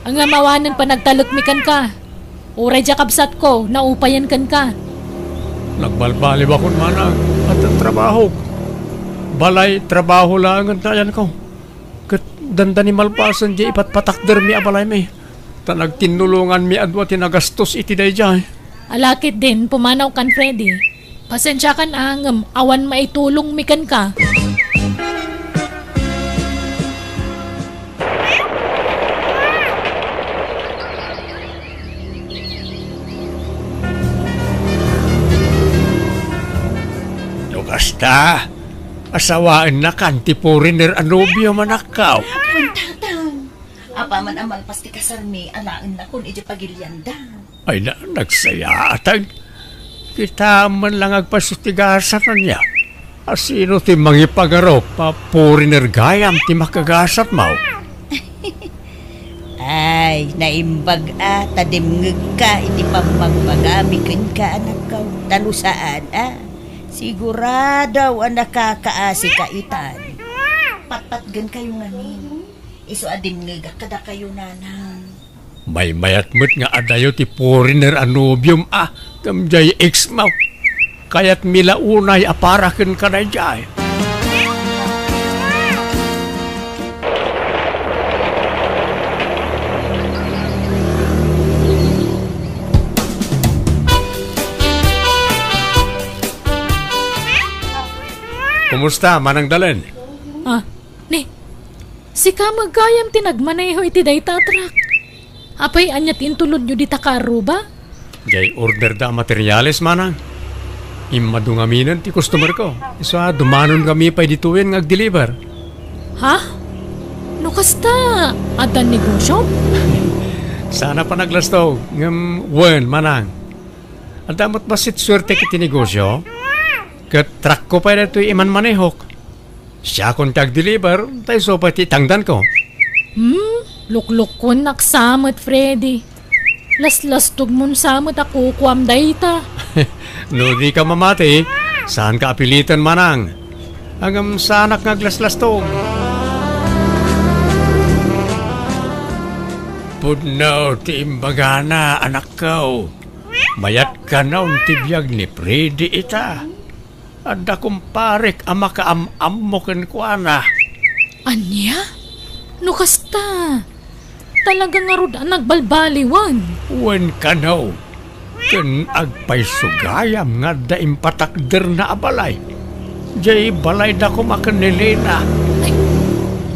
Ngem awanen panagtalekmi kenka. Uray dia kabsatko, naupayen kenka. Nagbalbaliwakon, manang. Addan trabahok. Balay, trabaho laengen ti ayanko. Ket dandani malpasen diay ipatpatakdermi a balaymi, ta nagtinnulonganmi a dua ti nagastos iti daydiay. Ala ketdin, pumanawkan, Freddy. Pasensiakan a ngem awan maitulongmi kenka. No kasta, asawaennakan ti foreigner a nobio, manakkaw. Wen, tatang. Apaman a malpas ti kasarmi, alaennakon idiay pagilianda. Ay na, nagsayaatag. Kitaem man la nga agpaso ti gasat ania. A sino ti mangipangarup a foreigner gayam ti makagasatmo? Ay, naimbag a ta dimngegka iti pammagbagami kenka, anakko. Ta no saan a, sigurado a nakakaasika itan. Patpatgenkayo ngamin. Isu a dimngegak kadakayo, nanang. Maymayat met nga adayo ti foreigner a nobiom a, ngem diay ex-mo. Kayatmi la unay a para kenka daydiay. Kumusta, Manang Dalen? Ah, ni, sika met gayam ti nagmaneho iti dayta a truck. Apay, ania ti intulodyo dita karruba? Diay order da a materiales, manang. Immadu ngaminen ti customer ko. Isu a, dumanon kami pay ditoyen nga agdeliver. Ha? No kasta, adda negosyo? Saan a panaglastog, ngem wen, manang. Adda met bassit suertek iti negosyo. Ket truckko pay daytoy imanmanehok. Siakon ti agdeliver, ta isu pay ti itangdanko. Hmm, luklukkuennak sa met, Freddy. Laslastogmon sa met a kukuam dayta. No dika mamati, saanka a piliten, manang. Ngem saanak nga aglaslastog. Pudno ti imbagana, anakko. Mayat kanon ti biag ni Freddy ita. Adda kumparek a makaam-ammo kenkuana. Ania? No kasta, talaga ngarud a nagbalbaliwen. Wen kano, ken agpayso gayam nga adda impatakderna a balay. Diay balayda koma ken ni Lena. Ay,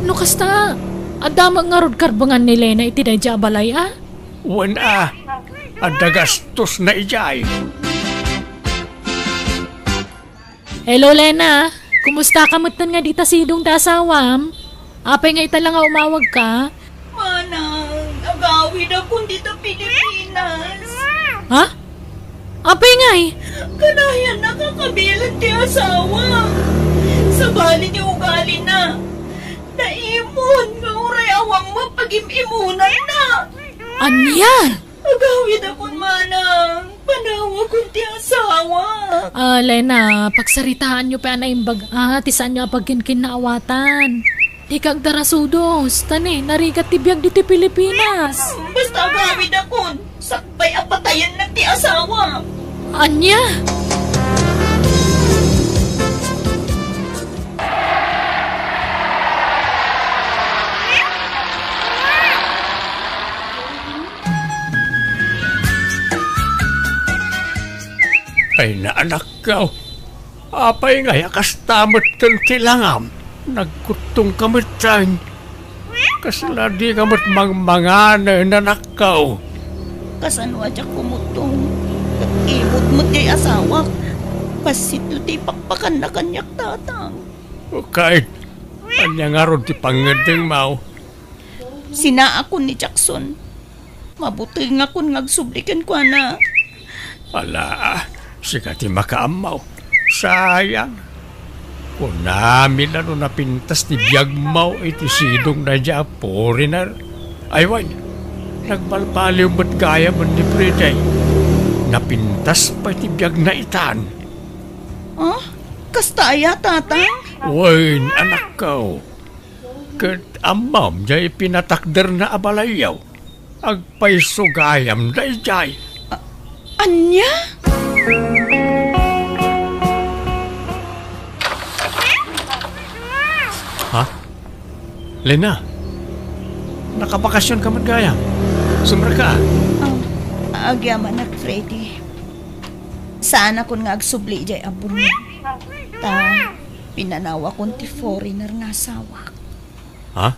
no kasta, adda met ngarud karbengan ni Lena iti daydiay a balay a? Wen a, adda gastosna idiay. Hello, Lena. Kumusta ka metten nga dita sidong ti asawam? Apay nga ita la nga umawagka? Manang, agawidakon dita Pilipinas. Ha? Apay ngay? Kanayan nakakabilan ti asawa. Sabali ti ugalina. Naimon nga uray awan mo pagim-imunanna. Ania? Agawidakon manang, panawakon ti asawa. Ah, Lena, pagsaritaanyo pay a naimbag-a ti saanyo a pagkinkinnaawatan. Dika agdarasudos, ta ni, narigat ti biag ditoy Pilipinas. Basta agawidakon, sakbay a patayennak ti asawa. Ania? Ay, naanakko. Apay ngay a kasta met ken ti langam? Nagkuttongka met, Jane. Kasla dika met mangmangan, anakko? Kasano a diak kumuttong? Ket imot met jay asawak. Bassit ti ipakpakanna kaniak, tatang. Kayat, ania ngarud ti pangngeddengmo? Sinaakon ni Jackson. Mabutengakon nga agsubli kenkuana. Ala, sika ti makaammo. Sayang. Kunami la no napintas ti biagmo iti sidongna idiay a foreigner. Ay, wen, nagbalbaliw met gayam ni Freddy. Napintas pay ti biagna itan. Ah? Kasta aya, tatang? Wen, anakko. Ket ammom, jay pinatakderna a balayyo. Agpayso gayam daydiay. A-, ania? Ha? Lena, nakabakasionka met gayam? Sumrekka? Um, agyamanak, Freddy. Saanakon nga agsubli idiay abunag. Ta, pinanawakon ti foreigner nga asawak. Ha?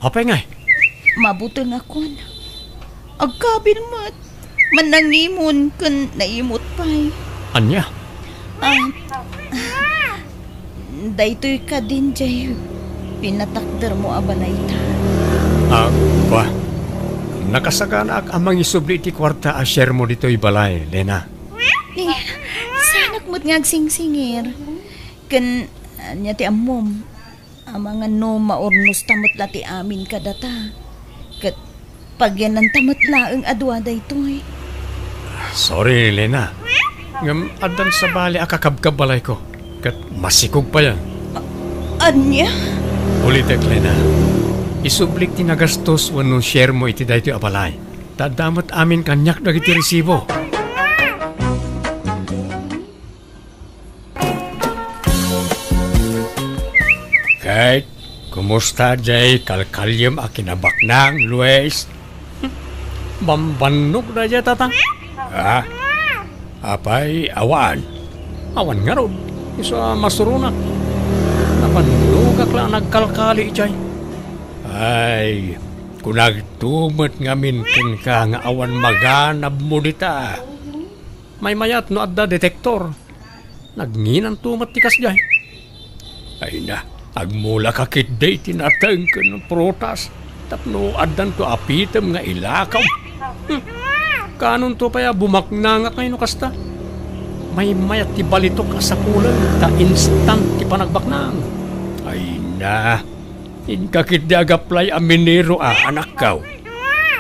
Apay ngay? Mabutengakon. Agkabil met. Mannangimon ken naimot pay. Ania? Ah, daytoy kadin jay pinatakdermo a balay ta. Ah, ba? Nakasaganaak a mangisubli iti kuarta a sharemo ditoy balay, Lena. Ni, saanak met nga agsingsingir. Ken, ania ti ammom? Amangan no maurnosta met la ti amin kadata, ket pagyannanta met laeng a dua daytoy. Sorry, Lena. Ngem addan sabali a kakabkabbalayko, ket masikog payen. A-, ania? Ulitek, Lena. Isublik ti nagastos wenno sharemo iti daytoy a balay. Ta adda met amin kaniak dagiti resibo. Ket, kumusta jay kalkaliem a kinabaknang, Luis? Bambannog daydiay, tatang? Ah? Apay, awan? Awan ngarud. Isu a masuronak. Nabannogak la a nagkalkali jay. Ay, kunagto met ngamin kenka nga awan maganabmo dita. Maymayat no adda detektor. Nagnginanto met ti kasdiay. Ay na, agmulaka ketdi ti nateng ken prutas tapno addanto a pitem nga ilakaw. Hmm. Kaanonto pay a bumaknangak ngay no kasta? Maymayat ti balitok a sapuleng ta instant ti panagbaknang. Ay na, inka ketdi agaplay a minero a, anakko.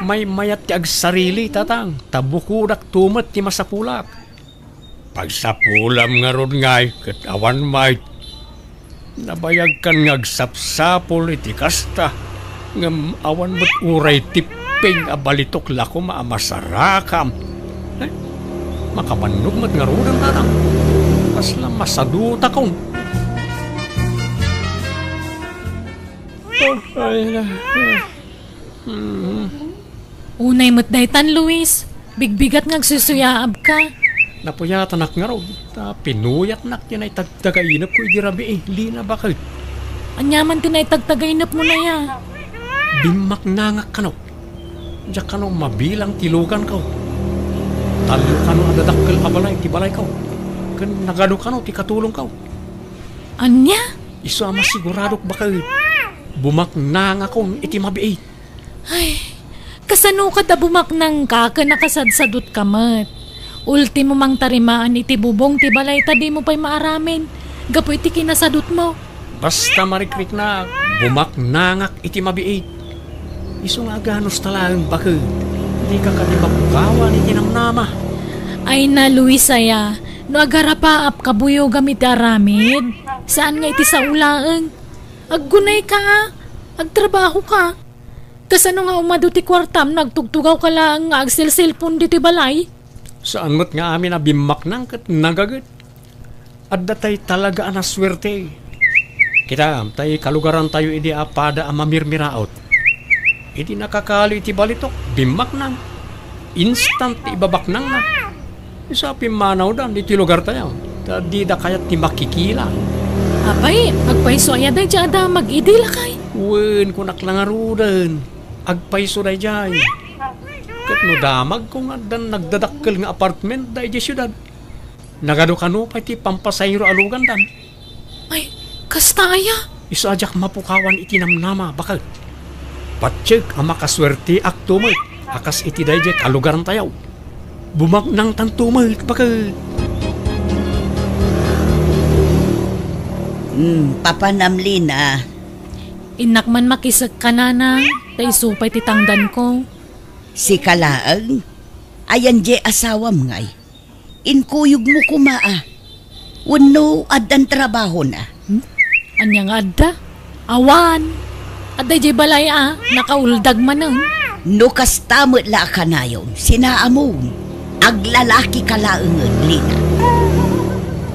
Maymayat ti agsarili, tatang, ta bukodakto met ti masapulak. Pagsapulam ngarud ngay ket awan met. Nabayagkan nga agsapsapul iti kasta, ngem awan met uray tipping a balitok la koma a masarakam. Eh, makabannog met ngaruden, tatang. Kasla masadutakon. Oh, ay na. Hmm. Unay met daytan, Luis. Bigbigat nga agsusuyaabka. Napuyatanak ngarud, ta pinuyatnak ti naitagtagainepko idi rabii, Lena, baket. Ania man ti naitagtagainepmo aya? Bimmaknangak kano. Diak kano mabilang ti luganko. Tallo kano a dadakkel a balay ti balayko. Ken nagadu kano ti katulongko. Ania? Isu a masiguradok baket. Bumaknangakon iti mabiit. Ay, kasano kada bumaknangka ken nakasadsadutka met? Ultimo mangtarimaan iti bubong ti balay ta dimo pay maaramen gapu iti kinasadutmo. Basta marikriknak, bumaknangak iti mabiit. Isu nga aganusta laeng baket, dika kadi mapukawan iti namnama. Ay na, Luis aya, no agarapaap kabuyogam iti aramid, saan nga iti sao laeng. Aggunayka a, agtrabahoka. Kasano nga umadu ti kuartam no agtugtugawka laeng nga agselselpon ditoy balay? Saan met nga amin a bimmaknang ket nagaget. Adda tay talaga a nasuerte. Kitam, tay kalugarantayo idi a pada a mamirmiraot. Idi nakakalo iti balitok, bimmaknang. Instant ti ibabaknangna. Isu a pimmanawdan iti lugartayo, ta dida kayat ti makikila. Apay, agpayso aya daydiay a damag idi, lakay? Wen, kunak la ngaruden, agpayso daydiay. Ket no damagko nga addan nagdadakkel nga apartment daydiay siudad, nagadu kano pay ti pampasayro a lugandan. Ay, kasta aya? Isu a diak mapukawan iti namnama, baket. Patiek a makasuerteakto met a kas iti daydiay kalugarantayo. Bumaknangtanto met, baket. Hmm, papanam, Lina. Innak man makisekka, nanang, ta isu pay ti tangdanko. Sika laeng? Ayan diay asawam ngay? Inkuyogmo koma a. Wenno addan trabahona? Hmm? Ania nga adda? Awan. Adda idiay balay a, nakauldag manen. No kasta met la a kanayon, sinaamon. Aglalakika laengen, Lina.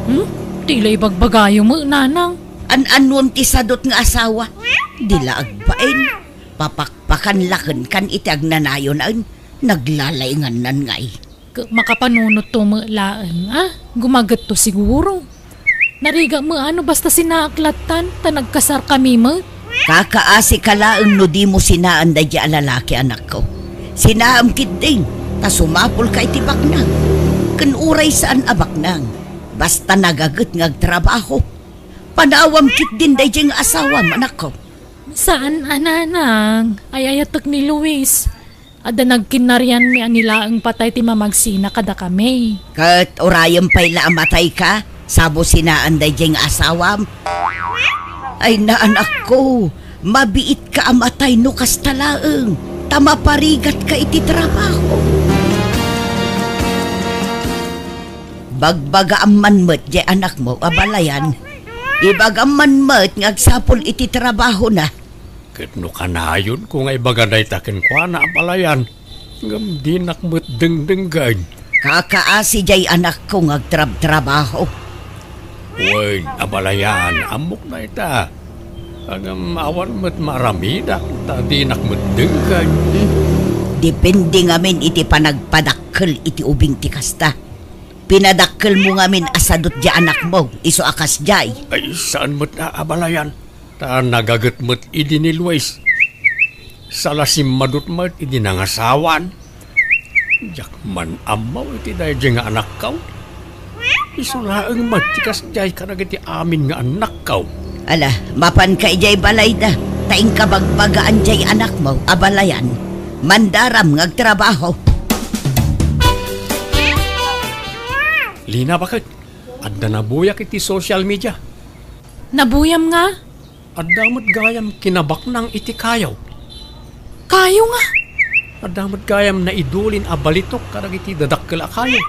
Hmm? Ti la ibagbagayo met, nanang. An-annuem ti sadut nga asawa? Di la agbain. Papakpakan la kenkan iti agnanayon, naglalayngannay. Ket makapanunotto met laeng a gumagetto siguro. Narigat met a no basta sinaak lattan ta nagkasarkami met. Kakaasika laeng no dimo sinaan daydiay a lalaki, anakko. Sinaam ketdin ta sumapulka iti baknang. Ken uray saan a baknang, basta nagaget nga agtrabaho. Panawam ketdin daydiay nga asawam, anakko. Saan a, nanang. Ay-ayatek ni Luis. Adda nagkinnarianmi a ni laeng patay ti mamagsina kadakami. Ket urayem pay la a matayka, sabo sinaan daydiay nga asawam? Ay, naanakko, mabiitka a matay no kasta laeng, ta maparigatka iti trabaho. Bagbagaam man met diay anakmo a balayan. Ibagam man met nga agsapul iti trabahona. Ket no kanayonko nga ibaga dayta kenkuana a balayan, ngem dinak met dengdenggen. Kakaasi diay anakko nga agtrabtrabaho. Wen, a balayan, ammok dayta. Ngem awan met maaramidak, ta dinak met denggen. Hmm. Depende ngamin iti panagpadakkel iti ubing ti kasta. Pinadakkelmo ngamin a sadut diay anakmo, isu a kasdiay. Ay, saan met a, a balayan. Ta nagaget met idi ni Luis. Sala simmadut met idi nangasawan. Diak man ammo iti daydiay nga anakko. Isu laeng met ti kasdiay kadagiti amin nga anakko. Ala, mapanka idiay balayda, ta inka bagbagaan diay anakmo a balayan. Mandaram nga agtrabaho. Lina, baket, adda nabuyak iti social media. Nabuyam nga? Adda met gayam kinabaknang iti kayo. Kayo nga? Adda met gayam naidulin a balitok kadagiti dadakkel a kayo.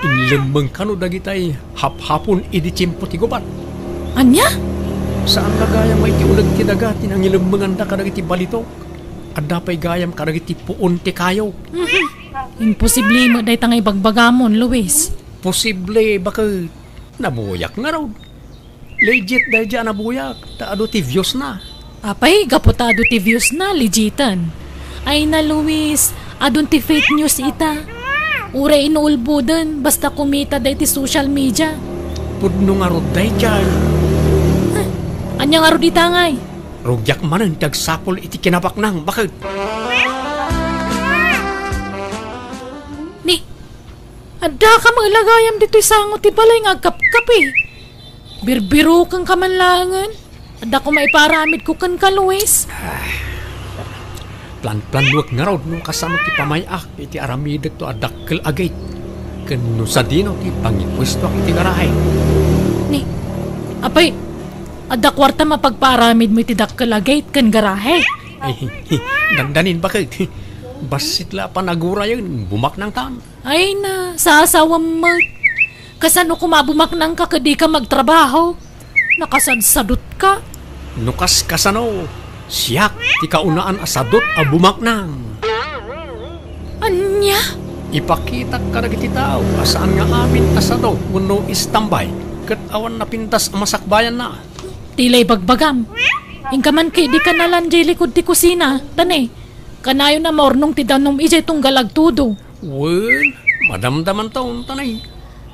Inlemmeng kano dagitay haphapon idi tiempo ti gubat. Ania? Saan la gayam a iti uneg ti daga ti nangilemmenganda kadagiti balitok. Adda pay gayam kadagiti puon ti kayo. Mhm. Imposible met dayta nga ibagbagamon, Luis. Posible, baket. Nabuyak ngarud. Legit daydiay a nabuyak, ta adu ti viewsna. Apay, gapu ta adu ti viewsna, legiten. Ay na, Luis, adun ti fake news ita. Uray inuulboden, basta kumitada iti social media. Pudno ngarud daydiay. Huh? Ania ngarud ita ngay? Rugiak manen ti agsapul iti kinabaknang, baket. Ni, addaka met la gayam ditoy sango ti balay nga agkapkapi. Birbirokenka man laengen. Adda koma ipaaramidko kenka, Luis. Plan-planuek ngarud no kasano ti pamay-ak iti aramidek to a dakkel a gate, ken no sadino ti pangipwestoak iti garahe. Ni, apay, adda kuarta mapagpaaramidmo iti dakkel a gate ken garahe? Ay, dandanin, baket. Bassit la a panagurayen, bumaknangtan. Ay na, sasawam met. Kasano koma bumaknangka ket dika magtrabaho? Nakasadsadutka. No kas kasano, siak ti kaunaan a sadut a bumaknang. Ania? Ipakitak kadagiti tao a saan nga amin a sadu wenno istambay ket awan napintas a masakbayanna. Ti la ibagbagam. Inka man ket idi kanalan jay likud ti kusina, ta ne, kanayon a maurnong ti danum idiay tunggal agtudo. Wen, madamdamanto, untanay.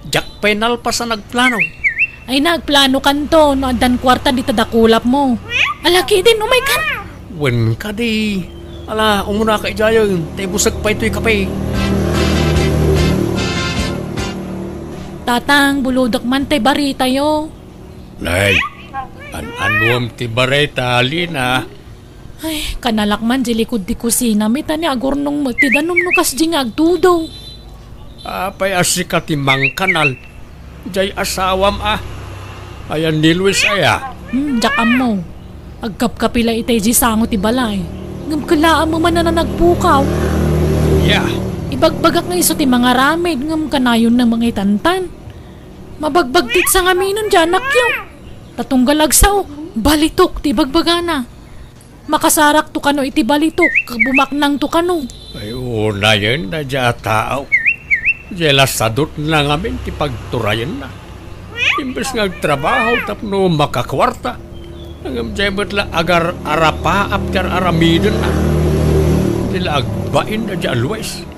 Diak pay nalpas a nagplano. Ay, nagplanokanto no addan kuarta dita dakulapmo. Ala, kidin, umaykan. Wen kadi. Ala, umunaka idiayen, ta ibusek pay toy kape. Tatang, bulodek man tay baritayo. Nay, an-anuem ti barita, Lina? Ay, kanalak man di likud ti kusina, mi ta ni agurnong met ti danum no kasdi nga agtudo. Apay a sika ti mangkanal? Jay asawam a. Ayan ni Luis aya? Hmm, diak ammo. Agkapkapi la itay di sango ti balay. Ngem kellaammo man a nagpukaw. Ya. Ibagbagak nga isu ti mangaramid, ngem kanayon na mangitantan. Mabagbagtit sa ngaminen di anakyo. Ta tunggal agsao, balitok ti ibagbagana. Makasarakto kano iti balitok, ket bumaknangto kano. Ay, unayen na dia a tao. Dia la sadutna ngamin ti pagturayenna. Imbes nga agtrabaho tapno makakuarta, ngem dia met la agar-arapaap ti ar-aramidenna. Dia la agbain na dia a luwes.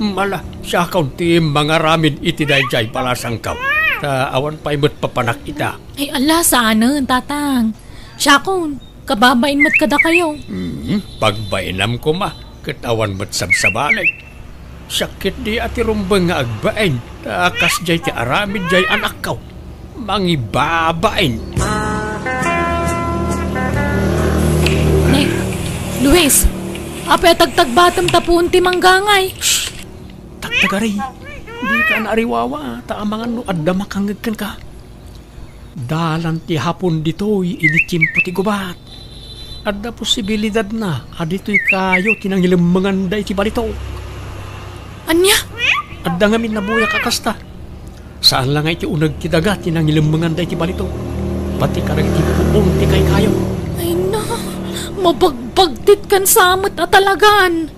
Mala, siakon ti mangaramid iti daydiay balasangko. Ta awan pay met papanak ita. Ay, ala, saanen, Tatang. Siakon, kababain met kadakayo. Hmm, pagbainam koma, ket awan met sabsabali. Siak ketdi a ti rumbeng nga agbain, ta kasdiay ti aramid diay anakko. Mangibabain. Ne, Luis, apay a tagtagbatem ta puon ti manggangay? Shh! Tagtagari, dika naariwawa, ta amangan no adda makangngeg kenka. Dalan ti hapon ditoy idi tiempo ti gubat. Adda posibilidadna a ditoy kayo ti nangilemmenganda iti balitok. Ania? Adda ngamin nabuyak a kasta. Saan la nga iti uneg ti daga ti nangilemmenganda iti balitok. Pati kadagiti puon ti kaykayo. Ay na, mabagbagtit kan sa met a talagan.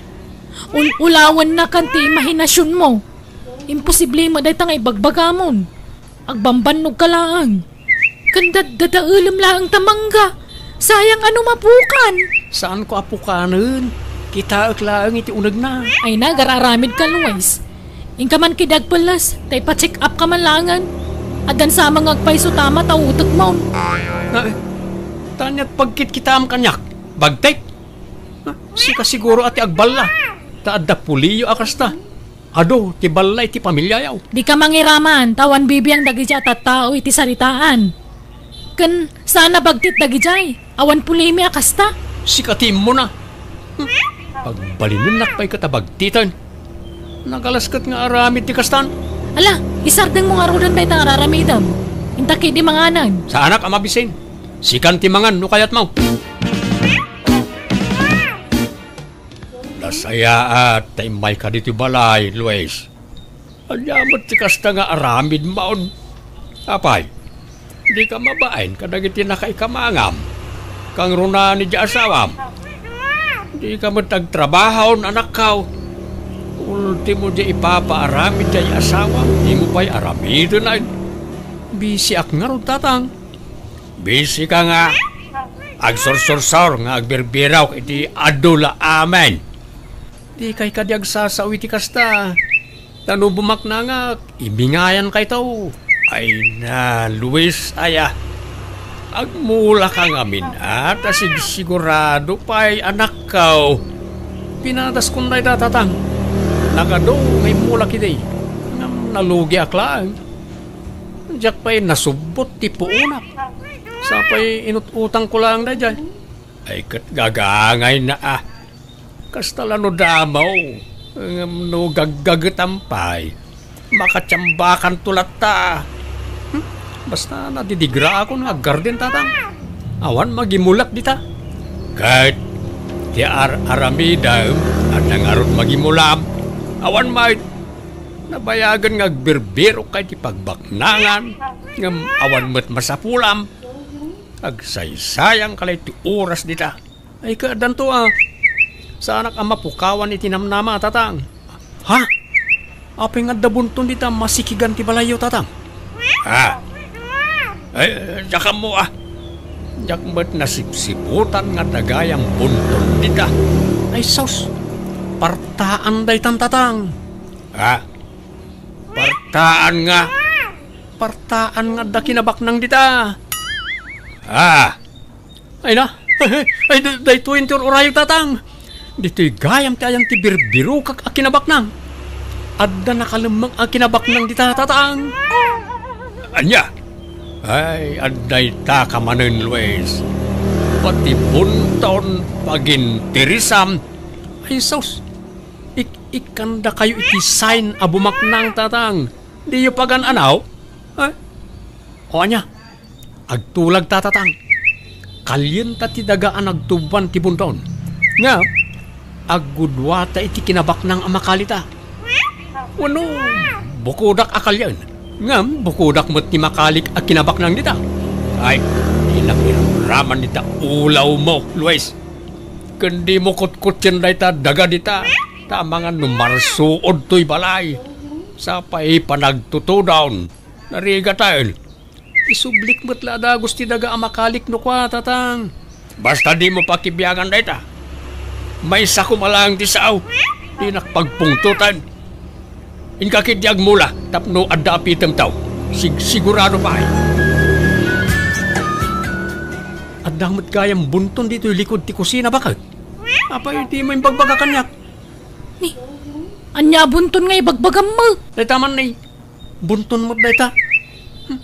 Ul-, ulawannakan ti imahinasionmo. Imposible met dayta nga ibagbagamon. Agbambannogka laeng. Ken daddadaelem laeng ta mangga. Sayang a no mapukan. Saanko a pukanen. Kitaek laeng iti unegna. Ay na, agar-aramidka, Luis. Inka man ketdi agpelles, ta ipa-check up ka man laengen. Addan sa man nga agpayso ta ama ta utekmon. Ay, ta ania't pagkitkitaam kaniak? Bagtek? Ah, sika siguro a ti agballa. Ta adda puliyo a kasta. Adu ti balla iti pamiliayo. Dika mangiraman, ta awan bibiang dagidiay a tattao iti saritaan. Ken saan a bagtit dagidiay, awan pulimi a kasta. Sika ti immuna. Hmm. Pagbalinennak pay ket a bagtiten. Nagalas ket nga aramid ti kastan. Ala, isardengmo ngaruden dayta nga ar-aramidem. Inta ketdi manganen. Saanak a mabisin. Sikan ti mangan no kayatmo. Nasayaat ta immayka ditoy balay, Luis. Ania met ti kasta nga aramidmon? Apay, dika mabain kadagiti nakaikamangam? Kangrunaan idiay asawam? Dika met agtrabahon, anakko? Ultimo, diay ipapaaramid diay asawam, dimo pay aramiden ay. Bisiak ngarud, tatang. Bisika nga agsursursor nga agbirbiraw iti adu la amin. Dikay kadi agsasao iti kasta. Ta no bumaknangak, ibingayan kayto. Ay na, Luis, aya. Agmulaka ngamin, a, ta sigsigurado pay, anakko. Pinadaskon dayta, tatang. Nagadu nga immulak idi. Ngem nalugiak laeng. Diak pay nasubbot ti puonak. Sapay inut-utangko laeng daydiay. Ay, ket gagangayna a. Kasta la no damo, ngem no gaggagetam pay, makatiambakanto latta. Hmm? Basta nadidigraakon nga aggarden, Tatang. Awan magimulak dita. Ket ti ar-aramidem, adda ngarud magimulam. Awan met. Nabayagen nga agbirbirok kay ti pagbaknangan, ngem awan met masapulam. Agsaysayang kalay ti oras dita. Ay, kadanto a. Saanak a mapukawan iti namnama, Tatang. Ha? Apay nga adda bunton dita masikigan ti balayyo, Tatang? Ha? Ay, diak ammo a. Diak met nasipsiputan nga adda gayam bunton dita. Ay, sus. Partaan daytan, Tatang. Ha? Partaan nga. Partaan nga adda kinabaknang dita. Ah. Ay na. Ay, da-, daytoy ti ur-urayo, Tatang. Ditoy gayam ti ayan ti birbirokak a kinabaknang. Adda nakalemmeng a kinabaknang dita, Tatang. Ania? Ay, adda ita ka manen, Luis. Pati bunton pagintirisam. Ay, sus. Ik-, ikkandakayo iti sign a bumaknang, Tatang. Diyo pagan-anaw? Eh? O ania? Agtulagta, Tatang. Kalienta ti daga a nagtuboan ti bunton. Nga, aggudwata iti kinabaknang a makalita. Wenno, bukodak a kalien. Ngem, bukodak met ti makalik a kinabaknang dita. Ay, dinak iramraman dita ulawmo, Luis. Ken dimo kutkutien dayta daga dita. Ta amangan no marsuod toy balay. Sapay panagtutudon. Narigaten. Isublik met la a dagus ti daga a makalik no kua, Tatang. Basta dimo pakibiangan dayta. Maysako laeng ti sao. Dinak pagpungtoten. Inka ketdi agmula tapno adda apitemto. Sig-, sigurado pay. Adda met gayam bunton ditoy likud ti kusina, baket. Apay dimo imbagbaga kaniak? Ni, ania a bunton nga ibagbagam met? Dayta man ni, bunton met dayta. Hmm.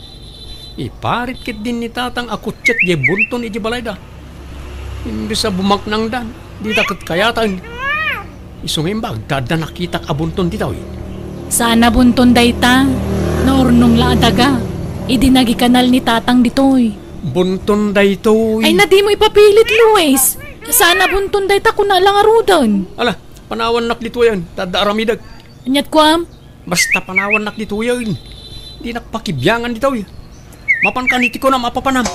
Iparit ketdin ni Tatang a kutsiek diay bunton idiay balayda. Imbes a bumaknangdan, dita ket kayaten. Isu nga imbag ta adda nakitak a bunton ditoy. Saan a bunton dayta. Naurnong la a daga idi nagikanal ni Tatang ditoy. Bunton daytoy. Ay, na dimo ipapilit, Luis. Saan a bunton dayta, kuna la ngaruden. Ala, panawannak ditoyen, ta adda aramidek. Aniat kuam? Basta panawannak ditoyen. Dinak pakibiangan ditoy. Mapankan iti kunam a papanam.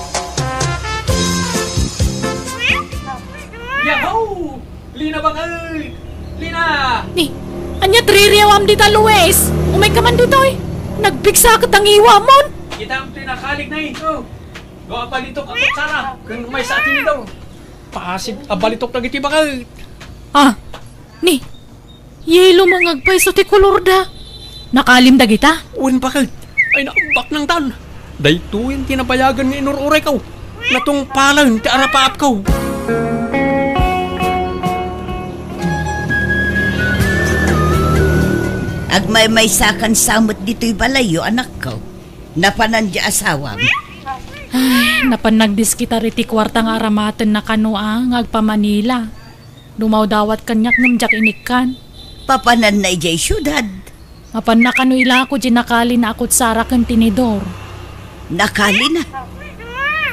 Yahoo! Lina, baket! Lina! Ni, aniat ririawam dita, Luis? Umayka man ditoy. Nagpigsa ket a ngiwamon. Kitam ti nakalik na, eh. Oh. Dua a balitok a kutsara. Ken maysa a tinidor. Pasig a balitok dagiti, baket. Ah, ni, yelo met nga agpayso ti kolorda. Nakalim dagita? Wen, baket. Ay, naambak nangtan. Daytoyen ti nabayagen nga inur-urayko. Natungpalen ti arapaapko. Agmaymaysakan sa met ditoy balayyo, anakko. Napanan diay asawam? Ay, napan nagdiskitar iti kuarta nga aramatenna kano a nga agpa-Manila. Dumawdawat kaniak ngem diak inikkan. Papananna idiay siudad? Mapanna kano ilako diay nakalina a kutsara ken tinidor. Nakalina?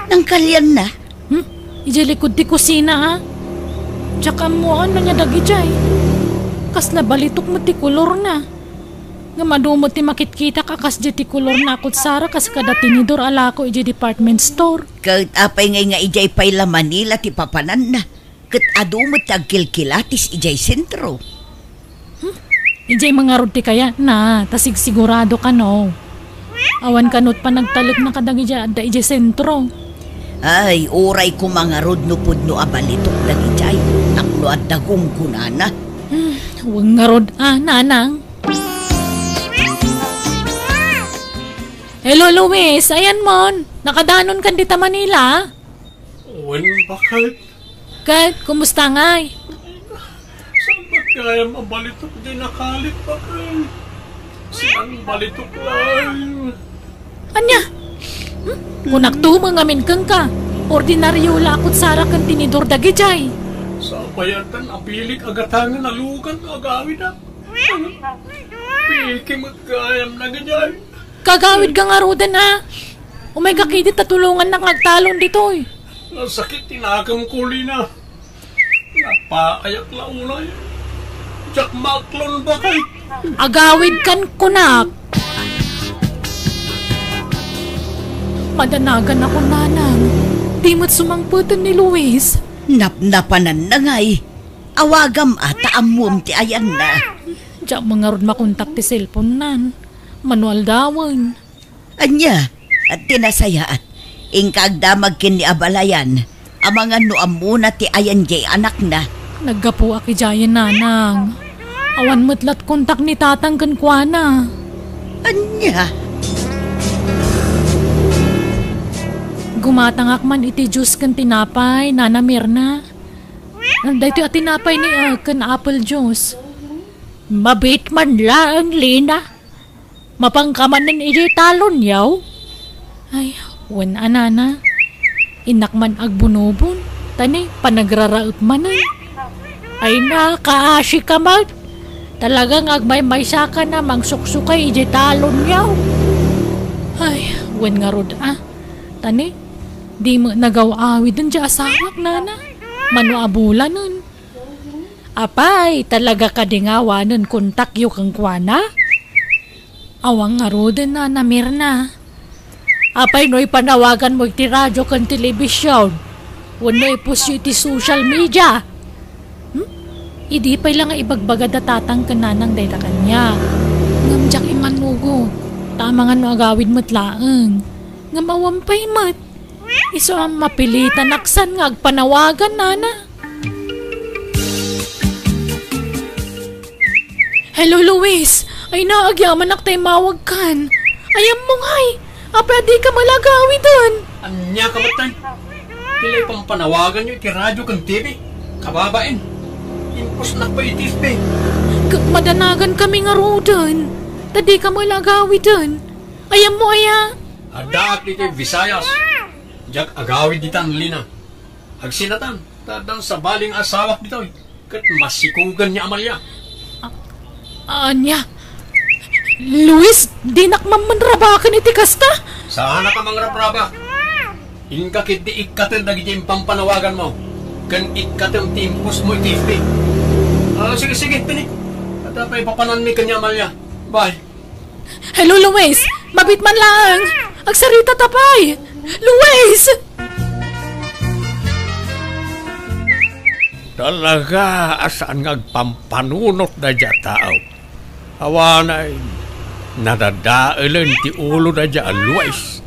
Nangkalianna? Hmm? Idiay likud ti kusina, a? Diak ammoan no ania dagidiay. Kasla balitok met ti kolorna. Ngem adu met ti makitkitak a kasdiay ti kolorna a kutsara kas kada tinidor a lako idiay department store. Ket apay ngay nga idiay pay la Manila ti papananna? Ket adu met ti agkilkilatis idiay sentro. Hmm? Idiay man ngarud ti kayatna, ta sigsigurado kano. Awan kano ti panagtalekna kadagiti adda idiay sentro. Ay, uray koma ngarud no pudno a balitok dagidiay tapno adda gunggonana. Hmm, wen ngarud a, nanang. Hello, Luis. Ayanmon. Nakadanonkan dita Manila? Wen, baket. Ket, kumusta ngay? Saan met gayam a balitok diay nakalik, baket? Saan balitok laeng? Ania? Hmm? Kunakto met ngamin kenka, ordinario la a kutsara ken tinidor dagidiay. Sapay addan napilik a gatangen a lugan nga agawid, a. Piki met gayam dagidiay. Kagawidka ngaruden, a. Umayka ketdi ta tulongannak nga agtalon ditoy. Nasakit ti nakemko, Lina. Napaayak la unay. Diak maaklon, baket. Agawidkan kunak. Madanagan ako, nanang. Di met sumangpeten ni Luis. Napnapananna ngay. Awagam a ta ammom ti ayanna. Diak met ngarud makontak ti cellphone-nan. Mano aldawen. Ania, ti nasayaat, inka agdamag ken ni abalayan, amangan no ammona ti ayan diay anakna. Naggapuak idiayen, nanang. Awan met lat kontak ni tatang kenkuana. Ania? Gumatangak man iti juice ken tinapay, Nana Mirna. Daytoy a tinapay ni, ah, ken apple juice. Mabiit man laeng, Lina. Mapanka manen idiay talonyo? Ay, wen a, nana. Innak man agbunobon, ta ni panagraraep manen. Ay, nakaasika met. Talaga nga agmaymaysaka a mangsuksukay idiay talonyo. Ay, wen ngarud a. Ta ni, di met nagaw-awiden diay asawak, nana. Mano a bulanen. Apay, talaga kadi nga awanen kontakyo kenkuana? Awan ngaruden, Nana Mirna. Apay no ipanawaganmo iti radio ken telebision wenno ipostyo iti social media? Hmm? Idi pay la nga ibagbagada tatang ken nanang dayta kaniak. Ngem diak imanugot, ta amangan no agawid met laeng. Ngem awan pay met. Isu a mapilitan a kasta nga agpanawagan, nana. Hello, Luis. Ay na, agyamanak ta immawagkan. Ayanmo ngay. Apay a dika met la agawiden? Ania ka met, tay? Ti la ipampanawaganyo iti radio ken T V? Kababain. Impusnak pay iti F B. Ket madanagan kami ngaruden. Ta dika met la agawiden. Ayanmo aya? Addaak ditoy Visayas. Diak agawid ditan, Lina. Agsinatan, ta addan sabali nga asawak ditoy. Ket masikogan ni Amalia. A-, ania? Luis, dinak man manrabaken iti kasta? Saanak a mangrabrabak. Inka ketdi ikkaten dagiti impampanawaganmo, ken ikkatem ti impusmo iti F B. Ah, sige, sige, tini. Adda pay papananmi ken ni Amalia. Bye. Hello, Luis! Mabiit man laeng! Agsaritata pay! Luis! Talaga a saan nga agpampanunot daydiay a tao. Awanay, nadadaelen ti ulo daydiay a Luis.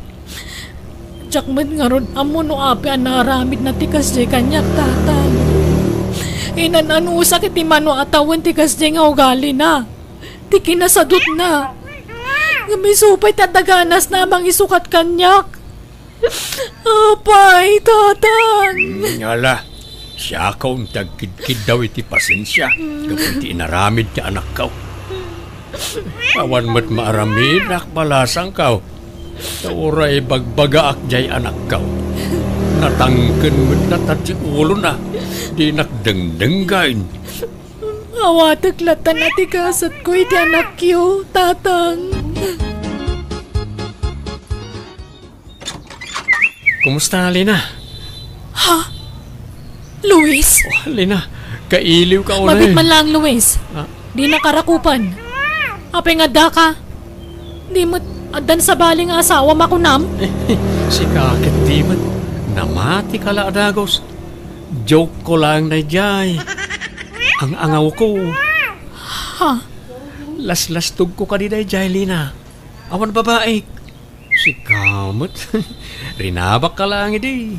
Diak met ngarud ammo no apay a naaramidna ti kasdiay kaniak, Tatang. Inan-anusak iti mano a tawen ti kasdiay nga ugalina. Ti kinasadutna. Ngem isu pay ti adda ganasna a mangisukat kaniak. Apay, Tatang! Ngala, siakon ti agkidkiddaw iti pasensia gapu iti inaramid ti anakko. Awan met maaramidak balasangko. Ta uray bagbagaak diay anakko. Natangken met latta ti ulona. Dinak dengdenggaen. Awatek latta ti gasatko iti anakyo, Tatang. Kumusta, Lina? Ha? Luis? Oh, Lina, kailiwka unay. Mabiit man laeng, Luis. Ah? Dinak arakupan. Apay nga addaka? Di met addan sabali nga asawam a kunam? Sika ket di met. Namatika la a dagus. Joke ko laeng daydiay. Ang-angawko. Ha? Laslastogko kadi daydiay, Lina. Awan babaik. Sika met. Rinabakka laeng idi.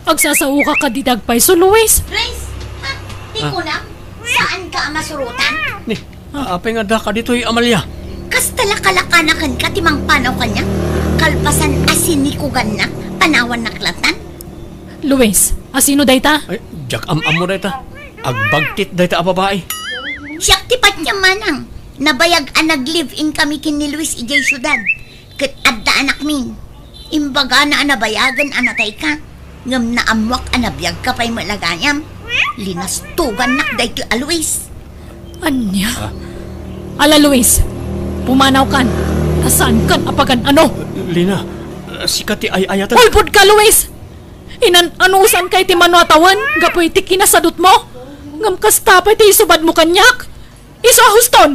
Agsasaoka kadi dagpayso, Luis? Luis, ha? Ti kunam, saanka a masurotan? Ni, apay nga addaka ditoy, Amalia? Kasta la kalakanakenka ti mangpanaw kaniak? Kalpasan a sinikugannak, panawannak lattan? Luis, asino dayta? Ay, diak am-ammo dayta. Agbagtit dayta a babai. Siak ti patiem, manang. Nabayag a nag-live-in kami ken ni Luis idiay siudad. Ket adda anakmin. Imbagana a nabayagen a natayka, ngem naammoak a nabiagka pay met la gayam. Linastugannak daytoy a Luis. Ania? Ah? Ala, Luis, pumanawkan, ta saankan a pagan-ano. Lina, sika ti ay-ayaten. Ulbodka, Luis! Inan-anusanka iti mano a tawen gapu iti kinasadutmo? Ngem kasta pay ti isubadmo kaniak? Isu a huston!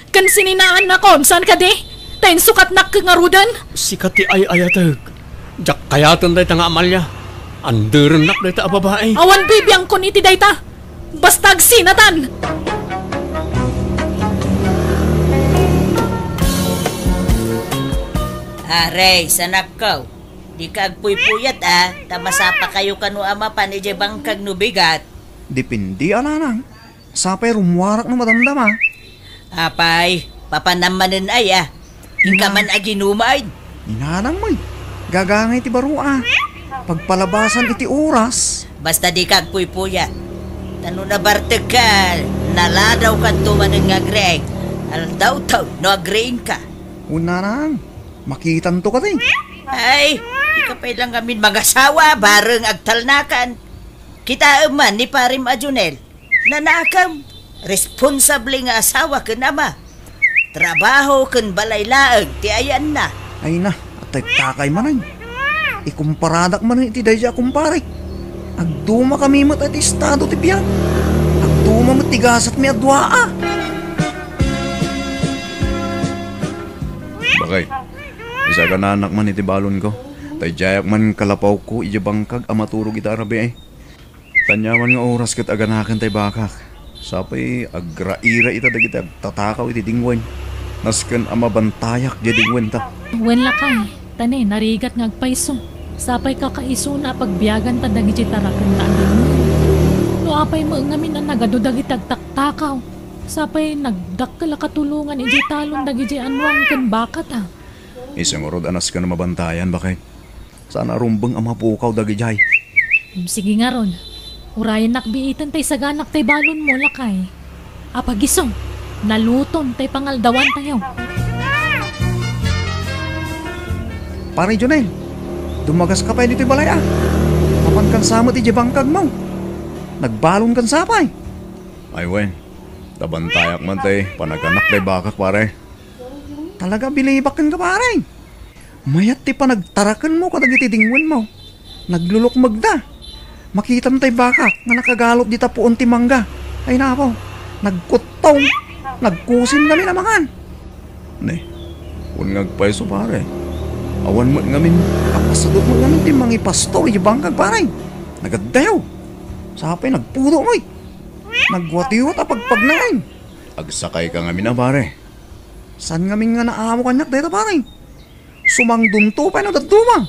Ken sininaannakon, saan kadi? Ta insukatnak ket ngaruden? Sika ti ay-ayatek. Diak kayaten dayta nga Amalia. Anderennak dayta a babai. Awan bibiangkon iti dayta. Basta agsinatan! Aray, sanakkaw. Dika agpuypuyat, a, ta masapakayo kano a mapan idiay bangkag no bigat. Depende a, nanang. Sapay rummuarak no madamdama. Apay, papanam manen ay, a. Inka man aginuman. Inanang mo, eh. Gagangay ti baro, a. Pagpalabasan iti oras. Basta dika agpuypuyat. Ta no nabartekka, naladawkanto manen nga agriing. Aldawtaw no agriingka. Wen, nanang, makitanto kadi. Ay, dika pay la ngamin mangasawa, bareng agtalnakan. Kitaem man ni Parem a Jonel. Nanakem, responsable nga asawa ken ama. Trabaho ken balay laeng ti ayanna. Ay na, atektakay manen. Ikumparadak manen iti daydiay a kumparek. Agdumakami met iti estado ti biag. Agduma met ti gasatmi a dua, a. Bakay, isagananak man iti balonko. Ta idiayak man kalapawko idiay bangkag a maturog ita a rabii. Aniaman nga oras ket aganaken tay bakak. Sapay agraira ita dagiti agtatakaw iti dingwen. Nasken a mabantayak diay dingwenta. Wen lakay, ta ne, narigat nga agpayso. Sapay kakaisuna a pagbiaganta dagiti tarakenta a dingwen. No apay met ngamin a nagadu dagiti agtaktakaw. Sapay nagdakkel a katulongan idiay talon dagiti annuang ken bakata. Isu ngarud a nasken a mabantayan, bakay. Saan a rumbeng a mapukaw dagidiay. Sige ngarud, urayennak biiten tay saganak tay balonmo, lakay. Apagiso, naluton tay pangaldawantayo. Pare Jonel, dumagaska pay ditoy balay, a. Mapankan sa met idiay bangkagmo. Nagbalonkan sa pay. Ay wen, ta bantayak man tay panaganak tay bakak, pare. Talaga, bilibak kenka, pare. Mayat ti panagtarakenmo kadagiti dingwenmo. Naglulukmegda. Makitam tay bakak nga nakagalot dita puon ti mangga. Ay, napo. Nagkuttong. Nagkusim kami na mangan. Ne, wen nga agpayso, pare. Awan met ngamin, kapasadot met ngamin ti mangipastor iti bangkag, pare. Nagaddayo. Sapay nagpudo met. Nagwatiwat a pagpagnaen. Agsakayka ngamin a, pare. Saan ngamin nga naawakannak dayta, pare? Sumangdunto pay no dadduma.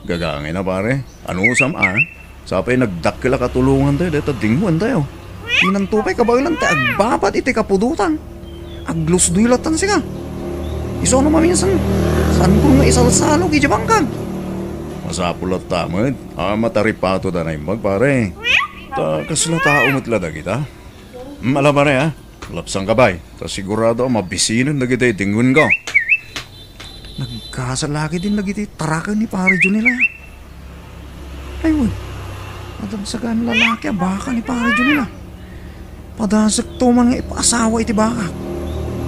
Gagangayna, pare. Anusam, a? Sapay nagdakkel a katulongantayo dayta dingwentayo. Inanto pay kabaelan ti agbabad iti kapudotan. Aglusdoy lattan sika. Isu no maminsan, saanko nga isalsalog iti bangkag. Masapul latta met a mataripatoda naimbag, pare. Ta kasla tao met la dagita. Mm, ala, pare, a. Lapsangka pay, ta sigurado a mabisinen dagiti dingwenko. Nagkasala ketdin dagiti taraken ni Pare Jonel, a. Ay, wen. Adda sagan lalaki a baka ni Pare Jonel, a. Padasekto man nga ipaasawa iti baka.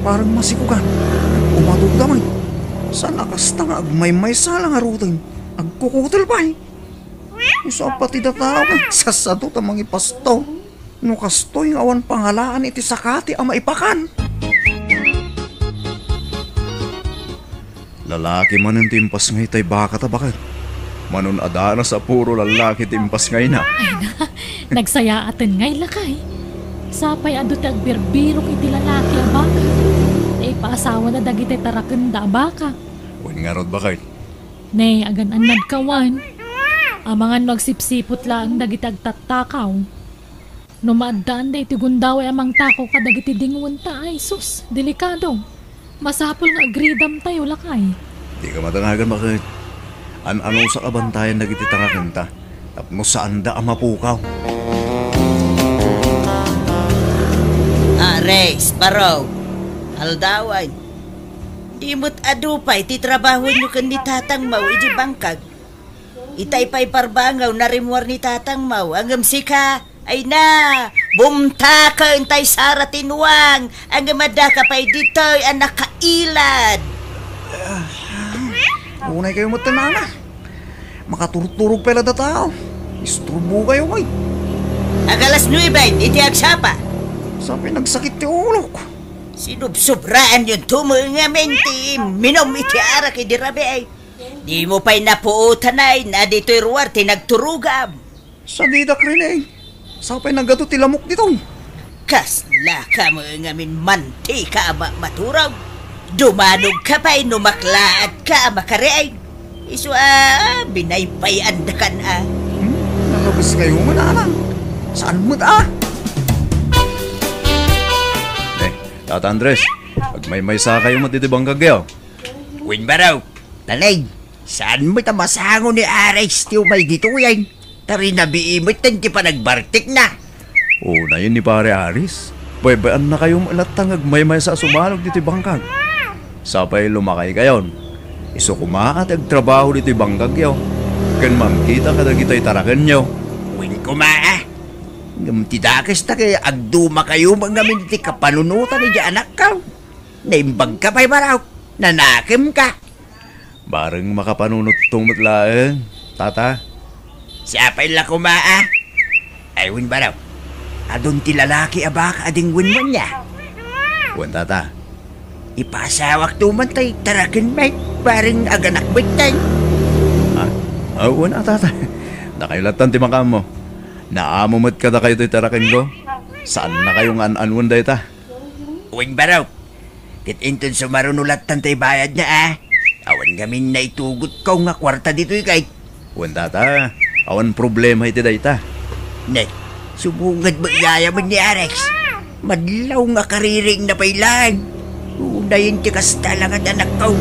Parang masikugan. Umatugda man. Saan a kasta nga agmaymaysa la ngaruden. Agkukutel pay. Isu a pati dataw, sasadot a mangipastor. No kastoy nga awan pangalaan iti sakati a maipakan. Lalaki manen ti impasngay tay baka ta baket. Manon adanas a puro lalaki ti impasngayna. Ay na, nagsayaaten ngay lakay. Sapay adu ti agbirbirok iti lalaki a baka. Ti ipaasawana dagiti tarakenda a baka. Wen ngarud, baket. Ne, agan-annad kawan. Amangan no agsipsipot laeng dagiti agtattakaw. No maaddaan daytoy gundaway a mangtakaw kadagiti dingwenta, ay sus, delikado. Masapul nga agridamtayo, lakay. Dika madanagan, baket. An-anusak a bantayan dagiti tarakenta tapno saanda a mapukaw. Ares, baro. Aldawan. Di met adu pay ti trabahoenyo ken ni tatangmo idiay bangkag. Itay pay barbangaw narimmuar ni tatangmo, ngem sika, ay na, bumtaken tay sara ti nuang, ngem addaka pay ditoy a nakailad. Unay kayo met, nana. Makaturturog pay la dataw. Isturbo kayo, ngay. Ag alas nuebe iti agsapa. Sapay nagsakit ti ulok. Sinubsobraanyon tumo ngamin ti minum iti arak idi rabii. Dimo pay napuotan ay na ditoy ruar ti nagturogam. Sadidak rin eh. Sapay nagadu ti lamok ditoy. Kasla ka mo ngamin mantika a ma-, maturog. Dumanog ka pay no maklaat ka a makariing. Isu a binaybayan da kan a. Hmm, nalabas kayo man, anang. Saan mo ta? Eh, Tata Andres, agmaymaysa kayo met iti bangkagyo. Win baro, talay, saan mo ta masango ni Ares ti umay ditoyen? Tarinabii met ti panagbartekna. Unayen ni Pare Aris, baybay-annakayo met latta nga agmaymaysa a sumanog ditoy bangkag. Sapay lumakaykayon. Isu koma a ti agtrabaho ditoy bangkagyo. Ken mangkita kadagitoy tarakenyo. Wen koma a. Ngem ti dakes ta ket agdumakayo met ngamin iti kapanunotan idiay anakko. Naimbagka pay barok. Nanakemka. Bareng makapanunotto met laeng, tata. Siapay la koma a. Ay, wen barok. Adun ti lalaki a baka a dingwen mo nia. Wen, tata. Ipasawak to man tay taraken met, bareng aganak met tay. Ha? Ah, wen a, tata. Dakayo lattan ti makaammo. Naamo met kadakayo toy tarakenko. Saannakayo nga an-anuen dayta. Wen barok. Ket inton sumaruno lattan tay bayadna a. Awan ngamin naitugotko nga kuarta ditoy kay. Wen tata, awan problema iti dayta. Ne, sumunged met gayam ni Ares. Madlaw nga kaririingna pay laeng. Unayen ti kasta la nga anakko.